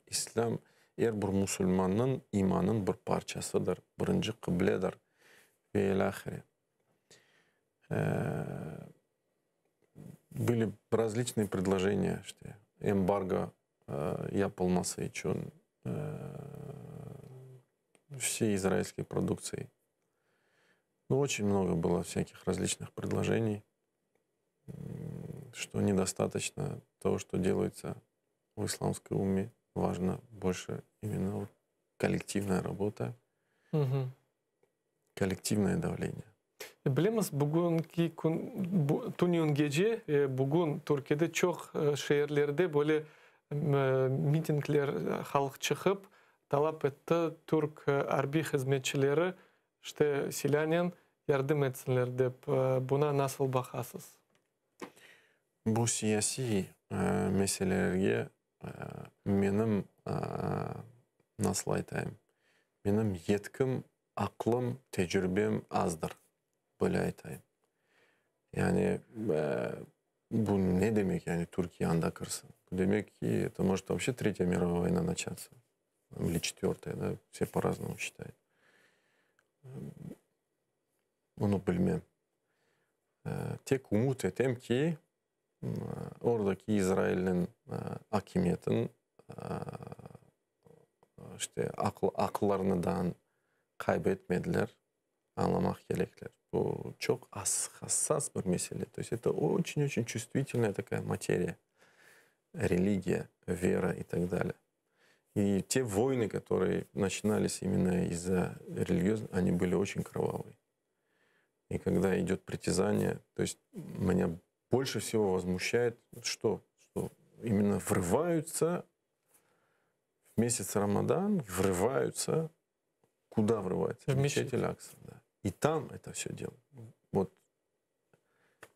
İslâm er bir musulmannıñ imanıñ bir parçasıdır, birinci qıbledir ve ilâhre. Были razliçnıye predloženiya, işte, embargo yapılması içün vsey izrailskiy produktsiy. Nu, oçün mnogo bylo vsâkih razliçnıh predloženiy. Что недостаточно того, что делается в исламской умме, важно больше именно вот коллективная работа, коллективное давление. Bilemiz, bugünki kün, tünevin gece, bugün Türkiyede çoq şeerlerde böyle mitingler, halq çıqıp, talap etti, türk arbiy hızmetçileri işte silânen yardım etsinler dep. Buna nasıl baqasız? Bu siyasiy meselelerge menim, nasıl aytayım, menim yetkim, aqlım, tecrübem azdır, böyle aytayım. Yani bu ne demek, yani Türkiye anda kirsin? Bu demek ki, eto может вообще tretya mirovaya voyna načatsa, ili çetvertaya, da, vse po-raznomu считают. Bunı bilmem. Tek ümüt etem ki, oradaki İsrailniñ akimiyetin işte aqıllarını daa qayb etmediler, añlamaq kerekler. Bu çoq hassas bir mesele. To est eto oçün-oçün çuvstvitelnaya takaya materiya, religiya, vera i tak dalее. И те войны, которые начинались именно из-за религиозных, они были очень кровавые. И когда идет притязание, то есть меня больше всего возмущает, что, что именно врываются в месяц Рамадан, врываются, куда врываются? В мечеть. Аль-Акса, да. И там это все делают. Вот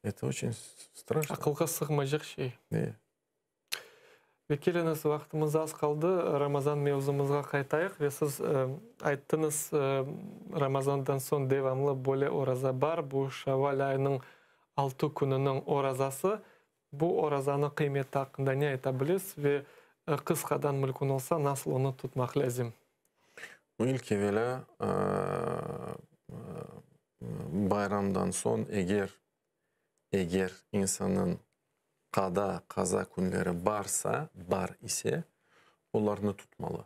это очень страшно. Aqılğa sığmaycaq şey. Ne? Ve keliñiz, vaqtımız az qaldı, Ramazan mevzumızğa qaytayıq. Ve siz ayttıñız, Ramazandan soñ devamlı böyle oraza bar, bu Şavval ayınıñ altı kününiñ orazası. Bu orazanıñ qıymeti aqqında ne ayta bilesiz ve qısqadan mülkün olsa, nasıl onı tutmaq lâzim? İlk evelâ, bayramdan soñ eger, eger insannıñ qada, qaza künleri barsa, bar ise, olarnı tutmalı.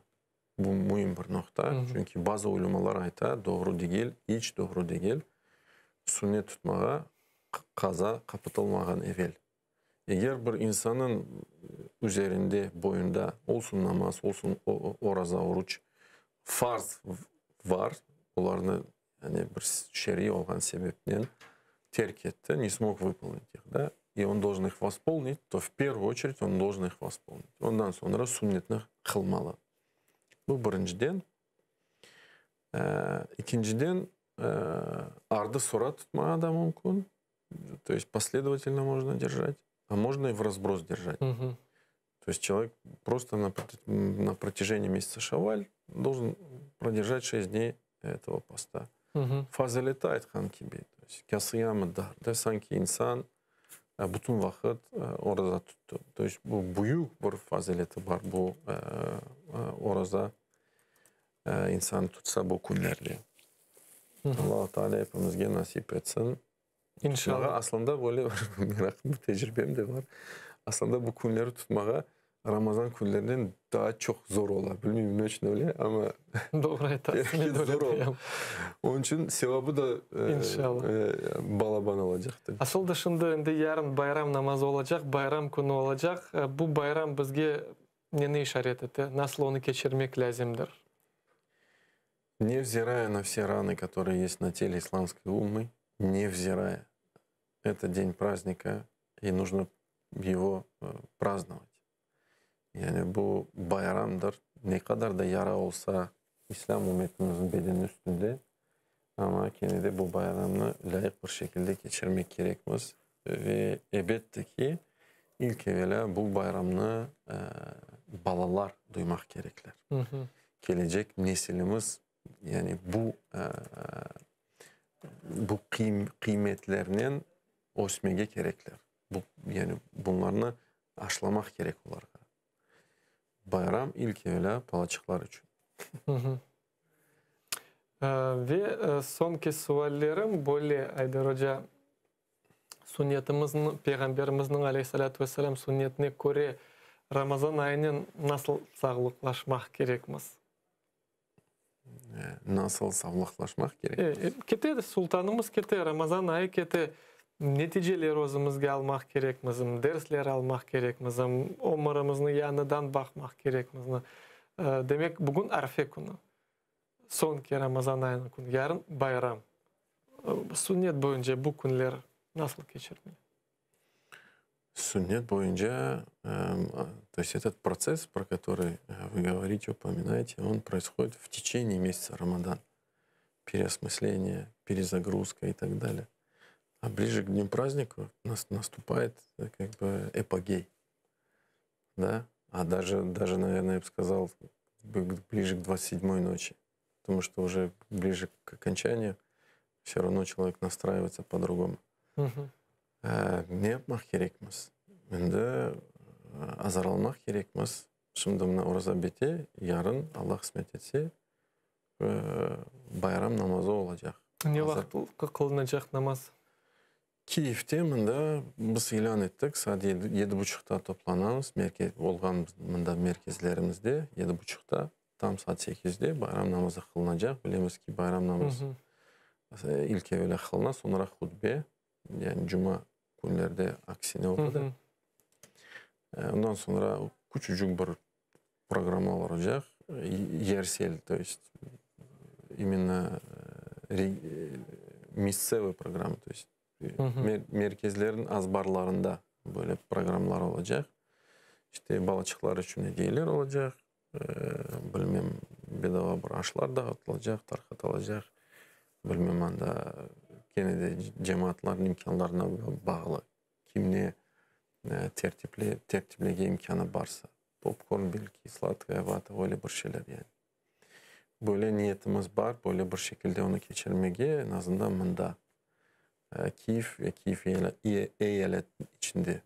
Bu müim bir noqta, çünki bazı ulemalar ayta, doğru degil, iç doğru degil, sünnet tutmağa qaza qapatılmağan evel. Eger bir insannıñ üzerinde, boyunda, olsun namaz, olsun oraza, oruç, farz var, olarnı yani bir şer'iy olğan sebepnen terk etti, ne smog vıpolnit ih, da, i on doljen ih vospolinit, to v pervuyu oçeredь on doljen ih vospolinit. Ondan soñra sünnetni qılmalı. Bu birinciden. Ekinciden, ardı-sora tutmağa da mümkün. То есть последовательно можно держать, а можно и в разброс держать. То есть человек просто на, на протяжении месяца Шаваль должен продержать 6 дней этого поста. Fazileti aytqan kibi, то есть kasıyamı da sanki insan bütün vaqıt oraza tuttı. То есть bu büyük bir fazileti bar bu oraza insan tutsa bu künlerde. Allah Teala epimizge nasip etsin. İnşallah. Aslında böyle bir meraqlı bir tecribem de bar. Aslında bu künleri tutmağa Ramazan künlerinden daa çoq zor ola. Bilmeyim, ne içün öyle, amma Doğru aytasıñ, men de öyle zor ola. duyam. Onıñ içün sevabı da İnşallah. balaban olacaqtır. Asıl da şimdi endi yarın bayram namazı olacaq, bayram künü olacaq. Bu bayram bizge neni işaret ete? Nasıl onı keçirmek lâzimdir? Невзирая на все раны, которые есть на теле исламской уммы, невзирая, это день праздника, и нужно его праздновать. Yani bu bayramdır, ne qadar da yara olsa İslâm ümmetimizniñ bedeni üstünde, amma kene de bu bayramnı lâyıq bir şekilde keçirmek kerekmiz. Ve elbette ki, ilk evelâ bu bayramnı balalar duymaq kerekler. Kelecek nesilimiz yani bu bu qıymetlernen ösmege kerekler. Bu, yani bunlarnı aşlamaq kerek olarğa. Bayram ilk evelâ balaçıqlar içün. Ve soñki suallerim böyle, Ayder oca, Sunnetimizniñ, Peyğamberimizniñ aleyhi-salâtu ve-selâm sunnetine köre Ramazan ayınen nasıl sağlıqlaşmaq kerekmiz? Nasıl sağlıqlaşmaq kerekmiz? Kete, sultanımız kete, Ramazan ayı kete. Neticeler özümizge almaq kerekmiz, dersler almaq kerekmiz, ömürimizni yañıdan baqmaq kerekmiz. Demek, bugün arfe künü, soñki Ramazan ayınıñ künü, yarın bayram. Sünnet boyunca bu künler nasıl keçirmeli? Sünnet boyunca, то есть этот процесс, про который вы говорите, упоминаете, он происходит в течение месяца Рамадан. Переосмысление, перезагрузка и так далее. А ближе к дню праздника нас наступает как бы эпогей. Да? А даже, даже, наверное, я бы сказал, ближе к 27-й ночи. Потому что уже ближе к окончанию все равно человек настраивается по-другому. Ne yapmaq kerekmiz? Endi azırlanmaq kerekmiz. Şimdi mına oraza bite, yarın, Allah qısmet etse, bayram namazı olacaq. Ne vaqıt qılınacaq namaz? Kiyevde mında biz ilân ettik, saat yedi buçuqta toplanamız, olğan mında merkezlerimizde yedi buçuqta, tam saat sekizde bayram namazı qılınacaq. Bilemiz ki, bayram namazı ilk evelâ qılına, soñra hutbe, yani cuma künlerde aksine oldı da. Ondan soñra küçücük bir programma olacaq, yersel, то есть именно missevıy programma, то есть merkezlerniñ azbarlarında böyle programmalar olacaq. İşte balaçıqlar içün ediyeler olacaq, bilmem, bedava bir aşlar dağıtılacaq, tarqatılacaq, bilmem, anda kene de cemaatlarnıñ imkânlarına bağlı, kim ne tertiple, tertiplege imkânı barsa, popkorn belki, sladkaya vata, öyle bir şeyler yani. Böyle niyetimiz bar, böyle bir şekilde onı keçirmege, eñ azından mında, Kiyev ve Kiyev eyalet içinde.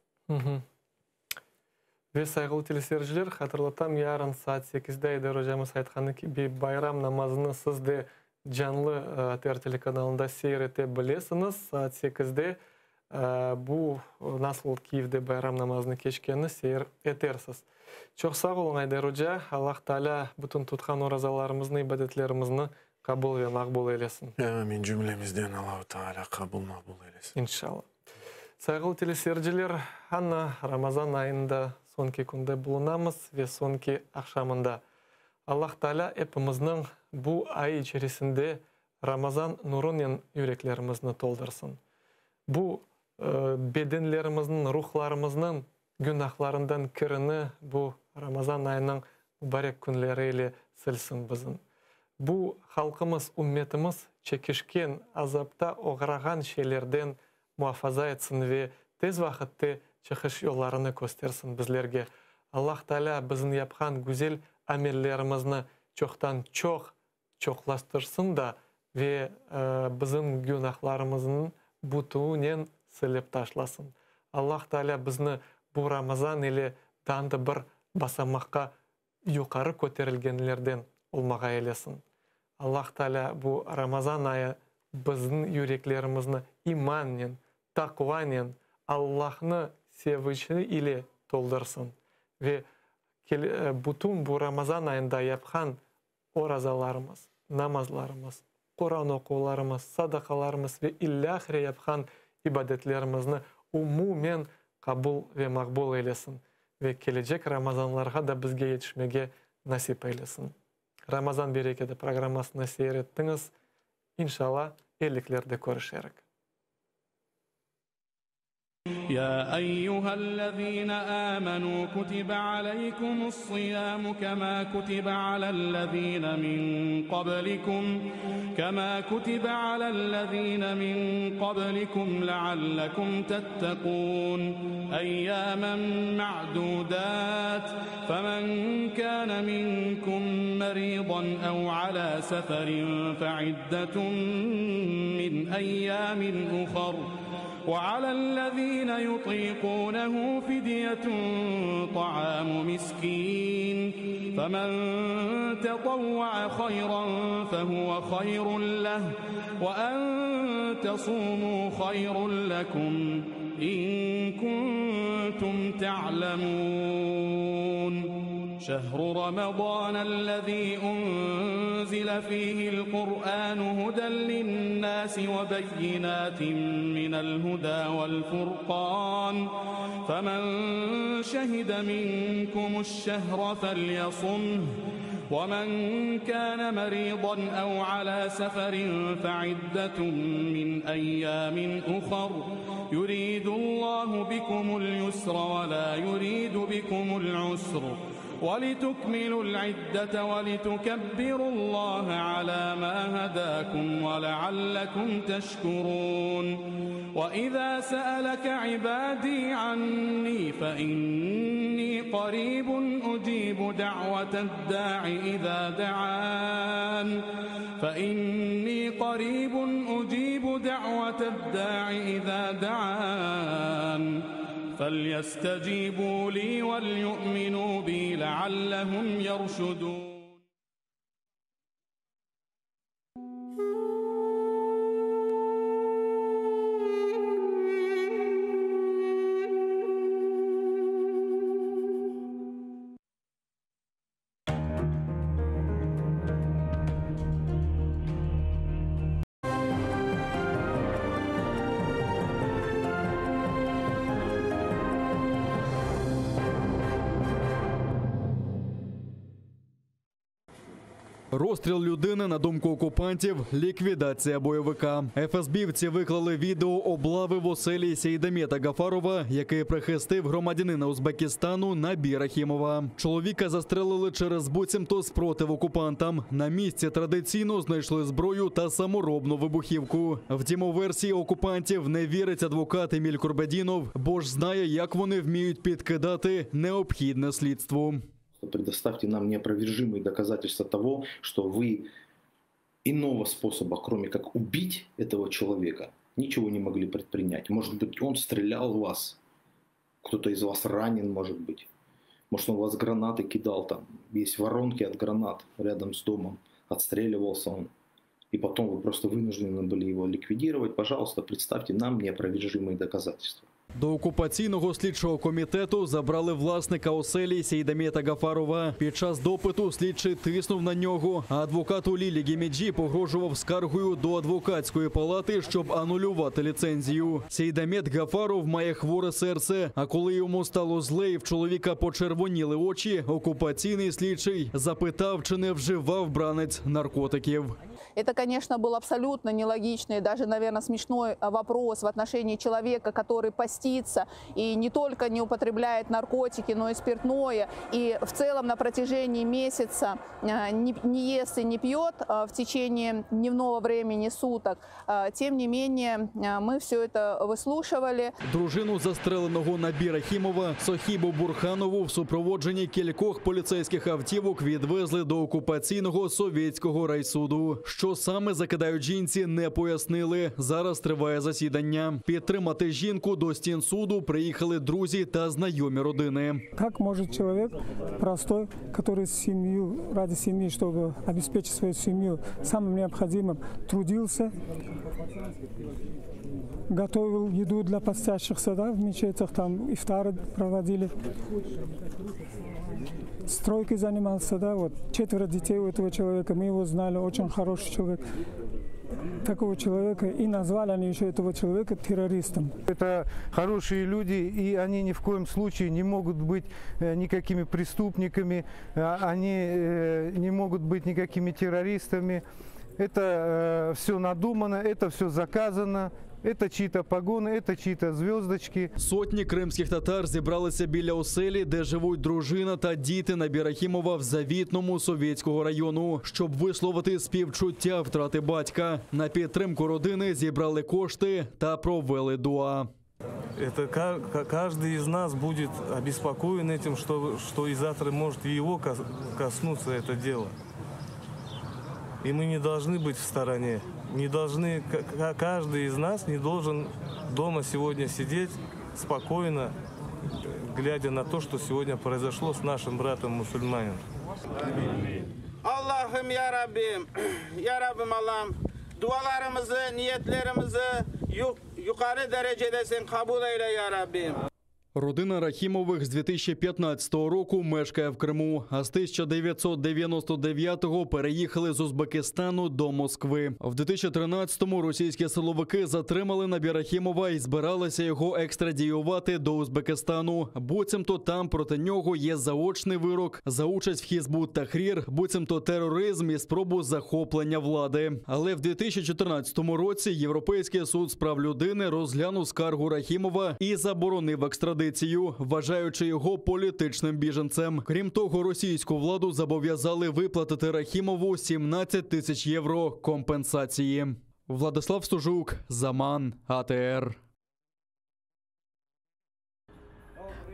Ve, sayğılı teleseyirciler, hatırlatam, yarın saat sekizde Ayder ocamız aytqanı kibi, bayram namazını siz de canlı ATR telekanalında seyir ete bilesiñiz. Saat sekizde bu nasıl Kiyevde bayram namazını keçkenini seyir etersiz. Çoq sağ oluñ, Ayder oca. Allah Taalâ bütün tutqan orazalarımıznı, ibadetlerimizni qabul ve maqbul eylesin. Amin, cümlemizden Allahu Taalâ qabul maqbul eylesin. İnşallah. Sayğılı teleseyirciler, ana Ramazan ayında soñki künde bulunamız ve soñki aqşamında. Allah Taalâ epimizniñ bu ay içerisinde Ramazan nurunen yüreklerimizni toldırsın. Bu bedenlerimizniñ, ruhlarımıznıñ günahlarından kirini bu Ramazan ayınıñ mubarek künleri ile silsin bizim. Bu halqımız, ümmetimiz çekişken, azapta oğrağan şeylerden muafaza etsin ve tez vaqıtte çıqış yollarını köstersin bizlerge. Allah Taalâ bizim yapqan güzel amellerimizni çoqtan-çoq çoqlaştırsın da ve bizim günahlarımıznıñ bütünen silip taşlasın. Allah Taalâ bizni bu Ramazan ile daa da bir basamaqqa yuqarı köterilgenlerden olmağa eylesin. Allah Taalâ bu Ramazan ayı bizim yüreklerimizni imannen, taqvanen, Allahnı sevici ile toldırsın ve bütün bu Ramazan ayında yapqan orazalarımız, namazlarımız, Quran oquvlarımız, sadaqalarımız ve ilâhre yapqan ibadetlerimizni umumen qabul ve maqbul eylesin ve kelecek Ramazanlarğa da bizge yetişmege nasip eylesin. Ramazan bereketi programmasını seyir ettiñiz. İnşalla, elliklerde körüşerik. Ya eyyühellezine âmenû kutibe aleykumus-siyâmu kemâ kutibe alellezîne min qablikum kemâ kutibe alellezîne min qablikum leallekum tettekûn eyyâmen ma'dûdât femen kâne minkum merîdan ev alâ seferin fe'iddetun min eyyâmin uhar وعلى الذين يطيقونه فدية طعام مسكين فمن تطوع خيرا فهو خير له وأن تصوموا خير لكم إن كنتم تعلمون شهر رمضان الذي أنزل فيه القرآن هدى للناس وبينات من الهدى والفرقان فمن شهد منكم الشهر فليصمه ومن كان مريضا أو على سفر فعدة من أيام أخر يريد الله بكم اليسر ولا يريد بكم العسر ولتكملوا العدة ولتكبروا الله على ما هداكم ولعلكم تشكرون وإذا سألك عبادي عني فإني قريب أجيب دعوة الداع إذا دعان فإني قريب أجيب دعوة الداع إذا دعان فليستجيبوا لي وليؤمنوا بي لعلهم يرشدون Розстріл людини, на думку окупантів, ліквідація бойовика. ФСБівці виклали відео облави в оселі Сейдамета Гафарова, який прихистив громадянина Узбекистану Набі Рахімова. Чоловіка застрелили через буцімто спротив окупантам. На місці традиційно знайшли зброю та саморобну вибухівку. Втім, у версії окупантів не вірить адвокат Еміль Курбедінов, бо ж знає, як вони вміють підкидати необхідне слідству. Предоставьте нам неопровержимые доказательства того, что вы иного способа, кроме как убить этого человека, ничего не могли предпринять. Может быть, он стрелял в вас. Кто-то из вас ранен, может быть. Может, он вас гранаты кидал там. Есть воронки от гранат рядом с домом. Отстреливался он. И потом вы просто вынуждены были его ликвидировать. Пожалуйста, представьте нам неопровержимые доказательства. До окупаційного слідчого комітету забрали власника оселі Сейдамета Гафарова. Під час допиту слідчий тиснув на нього, а адвокату Лілі Гемеджі погрожував скаргою до адвокатської палати, щоб анулювати ліцензію. Сейдамет Гафаров має хворе серце. А коли йому стало зле і в чоловіка почервоніли очі, окупаційний слідчий запитав, чи не вживав бранець наркотиків. Это, конечно, был абсолютно нелогичный, даже, наверное, смешной вопрос в отношении человека, который постится и не только не употребляет наркотики, но и спиртное, и в целом на протяжении месяца не, не ест и не пьет в течение дневного времени суток. Тем не менее, мы все это выслушивали. Дружину застреленого Набі Рахімова Сохібу Бурханову в супроводженні кількох поліцейських автівок відвезли до окупаційного совєтського райсуду. Що саме закидають жінці, не пояснили. Зараз триває засідання. Підтримати жінку до стін суду приїхали друзі та знайомі родини. Как может человек простой, который семью, ради семьи, чтобы обеспечить свою семью самым необходимым, трудился, готовил еду для постящихся, да, в мечетях, там ифтары проводили, стройкой занимался, да, вот четверо детей у этого человека, мы его знали, очень хороший человек. Такого человека и назвали они еще этого человека террористом. Это хорошие люди, и они ни в коем случае не могут быть никакими преступниками, они не могут быть никакими террористами. Это все надумано, это все заказано. Это чьи-то погоны, это чьи-то звездочки. Сотні кримських татар зібралися біля оселі, де живуть дружина та діти Набі Рахімова в Завітному Совєтського району, щоб висловити співчуття втрати батька. На підтримку родини зібрали кошти та провели дуа. Это каждый из нас будет обеспокоен этим, что, что и завтра может и его коснуться это дело. И мы не должны быть в стороне. Не должны, каждый из нас не должен дома сегодня сидеть спокойно, глядя на то, что сегодня произошло с нашим братом-мусульманином. Allahım ya Rabbim, ya Rabbim Allahım, dualarımızı, niyetlerimizi yuqarı derecede sen qabul eyle ya Rabbim. Родина Рахімових з 2015 року мешкає в Криму, а з 1999-го переїхали з Узбекистану до Москви. В 2013-му російські силовики затримали Набі Рахімова і збиралися його екстрадіювати до Узбекистану. Буцімто там проти нього є заочний вирок за участь в Хізбут Тахрір, буцімто тероризм і спробу захоплення влади. Але в 2014 році Європейський суд з прав людини розглянув скаргу Рахімова і заборонив екстрадицію, вважаючи його політичним біженцем. Крім того, російську владу зобов'язали виплатити Рахімову 17 тисяч євро компенсації. Владислав Стужук, Заман, АТР.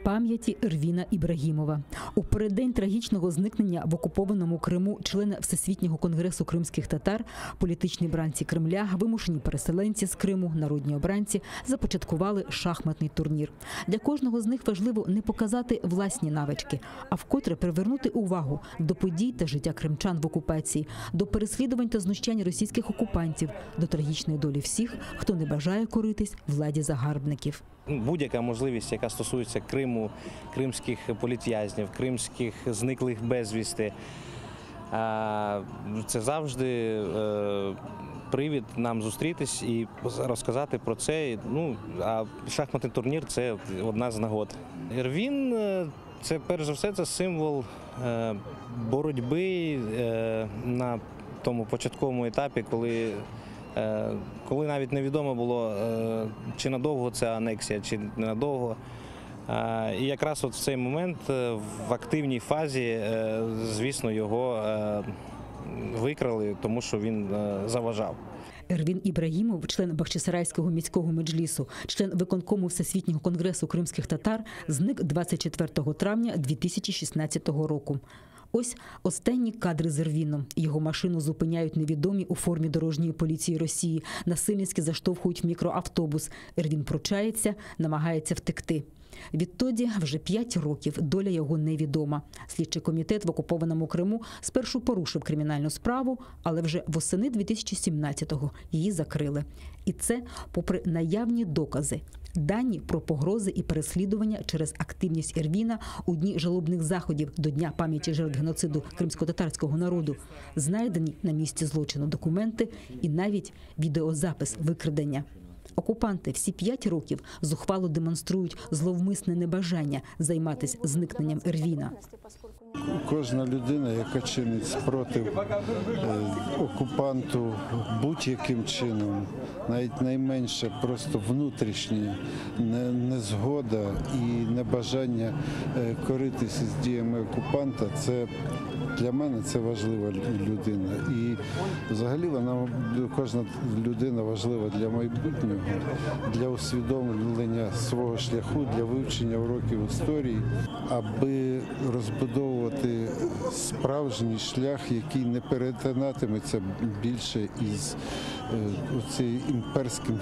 Пам'яті Ервіна Ібрагімова. У переддень трагічного зникнення в окупованому Криму члена Всесвітнього конгресу кримських татар, політичні бранці Кремля, вимушені переселенці з Криму, народні обранці започаткували шахматний турнір. Для кожного з них важливо не показати власні навички, а вкотре привернути увагу до подій та життя кримчан в окупації, до переслідувань та знущань російських окупантів, до трагічної долі всіх, хто не бажає коритись владі загарбників. Будь-яка можливість, яка стосується Криму, кримських політв'язнів, кримських зниклих безвісти, це завжди привід нам зустрітись і розказати про це. Ну, а шахматний турнір – це одна з нагод. Ервін – це, перш за все, це символ боротьби на тому початковому етапі, коли коли навіть невідомо було, чи надовго ця анексія, чи ненадовго. І якраз от в цей момент, в активній фазі, звісно, його викрали, тому що він заважав. Ервін Ібрагімов, член Бахчисарайського міського меджлісу, член виконкому Всесвітнього конгресу кримських татар, зник 24 травня 2016 року. Ось останні кадри з Ервіном. Його машину зупиняють невідомі у формі дорожньої поліції Росії. Насильницьки заштовхують в мікроавтобус. Ервін пручається, намагається втекти. Відтоді вже 5 років доля його невідома. Слідчий комітет в окупованому Криму спершу порушив кримінальну справу, але вже восени 2017-го її закрили. І це попри наявні докази. Дані про погрози і переслідування через активність Ервіна у дні жалобних заходів до Дня пам'яті жертв геноциду кримськотатарського народу, знайдені на місці злочину документи і навіть відеозапис викрадення. Окупанти всі 5 років зухвало демонструють зловмисне небажання займатися зникненням Ервіна. Кожна людина, яка чинить спротив окупанту будь-яким чином, навіть найменше просто внутрішня незгода і небажання коритися з діями окупанта, це для мене це важлива людина. І взагалі кожна людина важлива для майбутнього, для усвідомлення свого шляху, для вивчення уроків історії, аби розбудовувати справжній шлях, який не перетинатиметься більше із цим імперським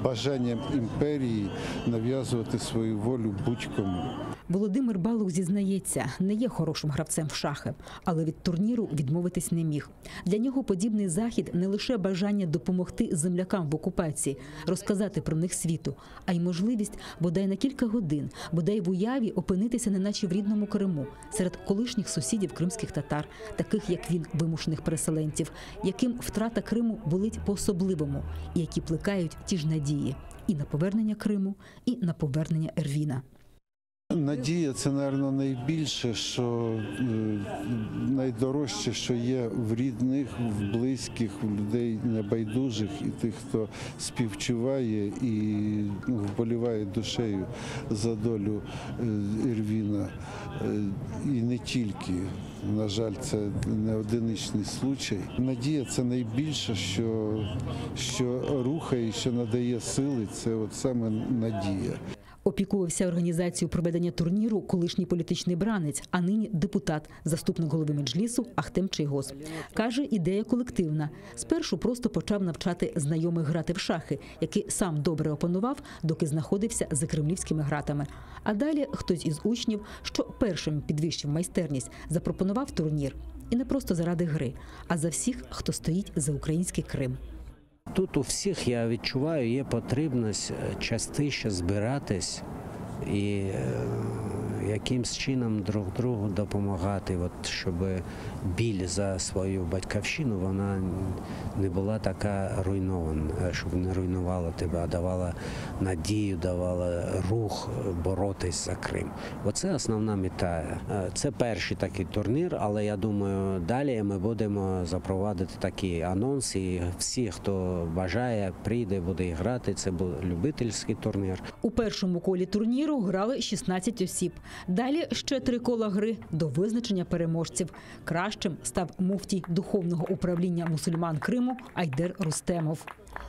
бажанням імперії нав'язувати свою волю будь-кому. Володимир Балух зізнається, не є хорошим гравцем в шахи, але від турніру відмовитись не міг. Для нього подібний захід не лише бажання допомогти землякам в окупації, розказати про них світу, а й можливість бодай на кілька годин, бодай в уяві опинитися неначе в рідному Криму, серед колишніх сусідів кримських татар, таких як він, вимушених переселенців, яким втрата Криму болить по-особливому і які плекають ті ж надії і на повернення Криму, і на повернення Ервіна. Надія – це, мабуть, найбільше, що найдорожче, що є в рідних, в близьких, в людей небайдужих і тих, хто співчуває і вболіває душею за долю Ервіна. І не тільки. На жаль, це не одиничний случай. Надія – це найбільше, що рухає, що надає сили, це от саме надія. Опікувався організацією проведення турніру колишній політичний бранець, а нині депутат, заступник голови Меджлісу Ахтем Чийгоз. Каже, ідея колективна. Спершу просто почав навчати знайомих грати в шахи, які сам добре опанував, доки знаходився за кремлівськими гратами. А далі хтось із учнів, що першим підвищив майстерність, запропонував турнір. І не просто заради гри, а за всіх, хто стоїть за український Крим. Тут у всіх, я відчуваю, є потрібність частіше збиратись і якимсь чином друг другу допомагати, от, щоб біль за свою батьківщину, вона не була така руйнована, щоб не руйнувала тебе, а давала надію, давала рух боротись за Крим. Оце основна мета. Це перший такий турнір, але я думаю, далі ми будемо запровадити такі анонси. І всі, хто бажає, прийде, буде грати. Це був любительський турнір. У першому колі турніру грали 16 осіб. Далі ще 3 кола гри до визначення переможців. Кращим став муфтій Духовного управління мусульман Криму Айдер Рустемов.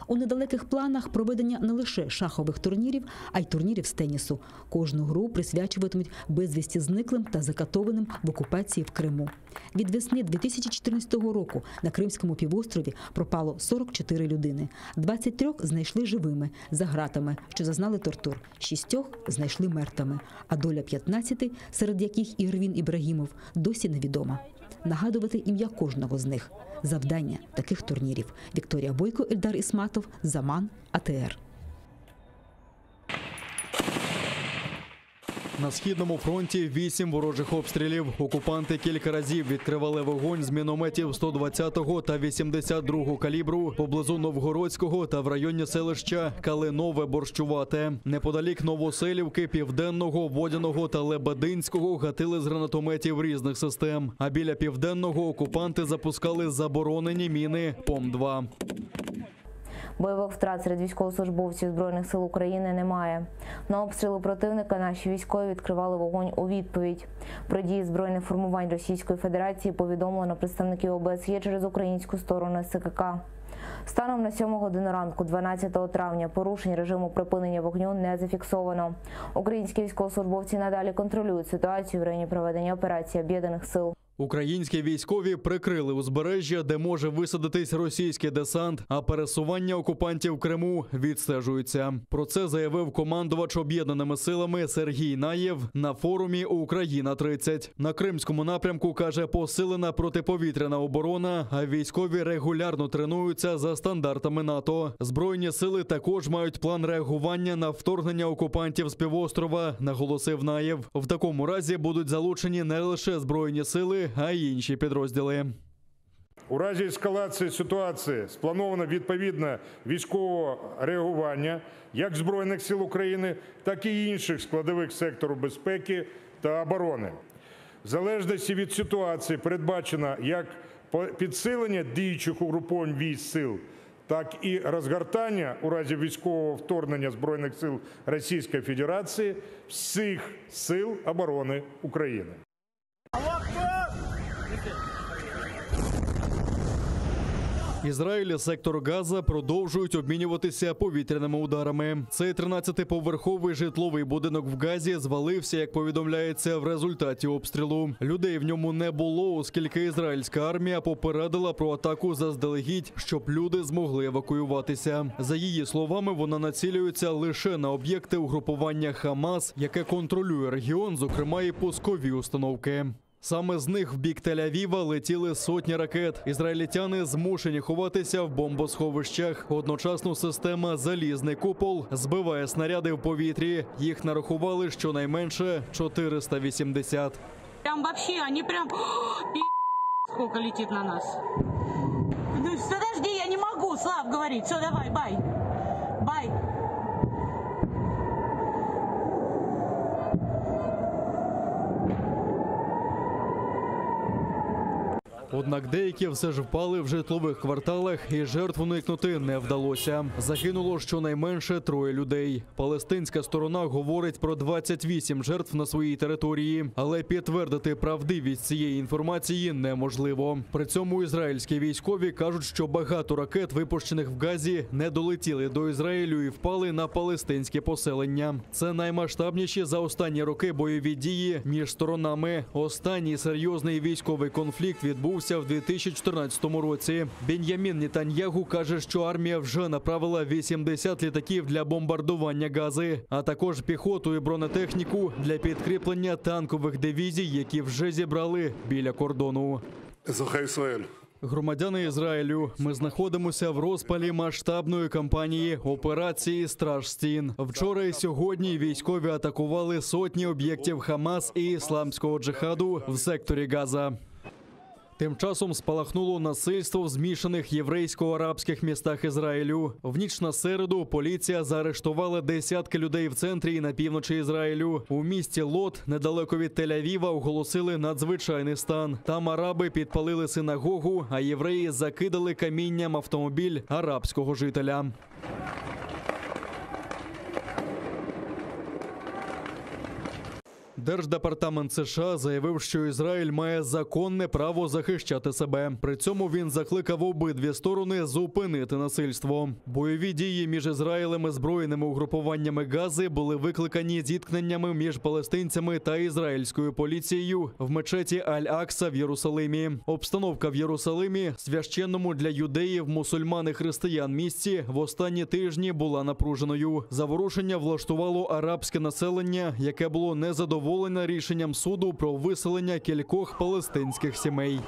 У недалеких планах проведення не лише шахових турнірів, а й турнірів з тенісу. Кожну гру присвячуватимуть безвісті зниклим та закатованим в окупації в Криму. Від весни 2014 року на Кримському півострові пропало 44 людини. 23 знайшли живими за ґратами, що зазнали тортур. 6 знайшли мертвими. А доля 15, серед яких і Ервін Ібрагімов, досі невідома. Нагадувати ім'я кожного з них – завдання таких турнірів. Вікторія Бойко, Ельдар Ісматов, Заман, АТР. На Східному фронті 8 ворожих обстрілів. Окупанти кілька разів відкривали вогонь з мінометів 120-го та 82-го калібру поблизу Новгородського та в районі селища Калинове Борщувате. Неподалік Новоселівки, Південного, Водяного та Лебединського гатили з гранатометів різних систем. А біля Південного окупанти запускали заборонені міни ПОМ-2. Бойових втрат серед військовослужбовців Збройних сил України немає. На обстріли противника наші військові відкривали вогонь у відповідь. Про дії збройних формувань Російської Федерації повідомлено представників ОБСЄ через українську сторону СКК. Станом на 7 годину ранку, 12 травня, порушень режиму припинення вогню не зафіксовано. Українські військовослужбовці надалі контролюють ситуацію в районі проведення операції Об'єднаних сил. Українські військові прикрили узбережжя, де може висадитись російський десант, а пересування окупантів в Криму відстежуються. Про це заявив командувач об'єднаними силами Сергій Наєв на форумі Україна 30 На кримському напрямку каже, посилена протиповітряна оборона, а військові регулярно тренуються за стандартами НАТО. Збройні сили також мають план реагування на вторгнення окупантів з півострова, наголосив Наєв. В такому разі будуть залучені не лише збройні сили, а й інші підрозділи. У разі ескалації ситуації сплановано відповідне військове реагування як Збройних сил України, так і інших складових сектору безпеки та оборони. В залежності від ситуації передбачено як підсилення діючих угруповань військ сил, так і розгортання у разі військового вторгнення Збройних сил Російської Федерації всіх сил оборони України. Ізраїль і сектор Газа продовжують обмінюватися повітряними ударами. Цей 13-поверховий житловий будинок в Газі звалився, як повідомляється, в результаті обстрілу. Людей в ньому не було, оскільки ізраїльська армія попередила про атаку заздалегідь, щоб люди змогли евакуюватися. За її словами, вона націлюється лише на об'єкти угрупування Хамас, яке контролює регіон, зокрема і пускові установки. Саме з них в бік Тель-Авіва летіли сотні ракет. Ізраїльтяни змушені ховатися в бомбосховищах. Одночасно система «Залізний купол» збиває снаряди в повітрі. Їх нарахували щонайменше 480. Прям вообще, они прям, о, пи***, сколько летит на нас. Ну, подожди, я не могу, Слав говорит. Все, давай, бай. Бай. Однак деякі все ж впали в житлових кварталах і жертв уникнути не вдалося. Загинуло щонайменше троє людей. Палестинська сторона говорить про 28 жертв на своїй території, але підтвердити правдивість цієї інформації неможливо. При цьому ізраїльські військові кажуть, що багато ракет, випущених в Газі, не долетіли до Ізраїлю і впали на палестинські поселення. Це наймасштабніші за останні роки бойові дії між сторонами. Останній серйозний військовий конфлікт відбувся в 2014 році. Бен'ямін Нетаньягу каже, що армія вже направила 80 літаків для бомбардування Гази, а також піхоту і бронетехніку для підкріплення танкових дивізій, які вже зібрали біля кордону. Громадяни Ізраїлю, ми знаходимося в розпалі масштабної кампанії операції «Страж стін». Вчора і сьогодні військові атакували сотні об'єктів Хамас і Ісламського джихаду в секторі Газа. Тим часом спалахнуло насильство в змішаних єврейсько-арабських містах Ізраїлю. В ніч на середу поліція заарештувала десятки людей в центрі і на півночі Ізраїлю. У місті Лод, недалеко від Тель-Авіва, оголосили надзвичайний стан. Там араби підпалили синагогу, а євреї закидали камінням автомобіль арабського жителя. Держдепартамент США заявив, що Ізраїль має законне право захищати себе. При цьому він закликав обидві сторони зупинити насильство. Бойові дії між Ізраїлем і збройними угрупуваннями Гази були викликані зіткненнями між палестинцями та ізраїльською поліцією в мечеті Аль-Акса в Єрусалимі. Обстановка в Єрусалимі, священному для юдеїв, мусульман і християн місці, в останні тижні була напруженою. Заворушення влаштувало арабське населення, яке було незадоволене рішенням суду про виселення кількох палестинських сімей.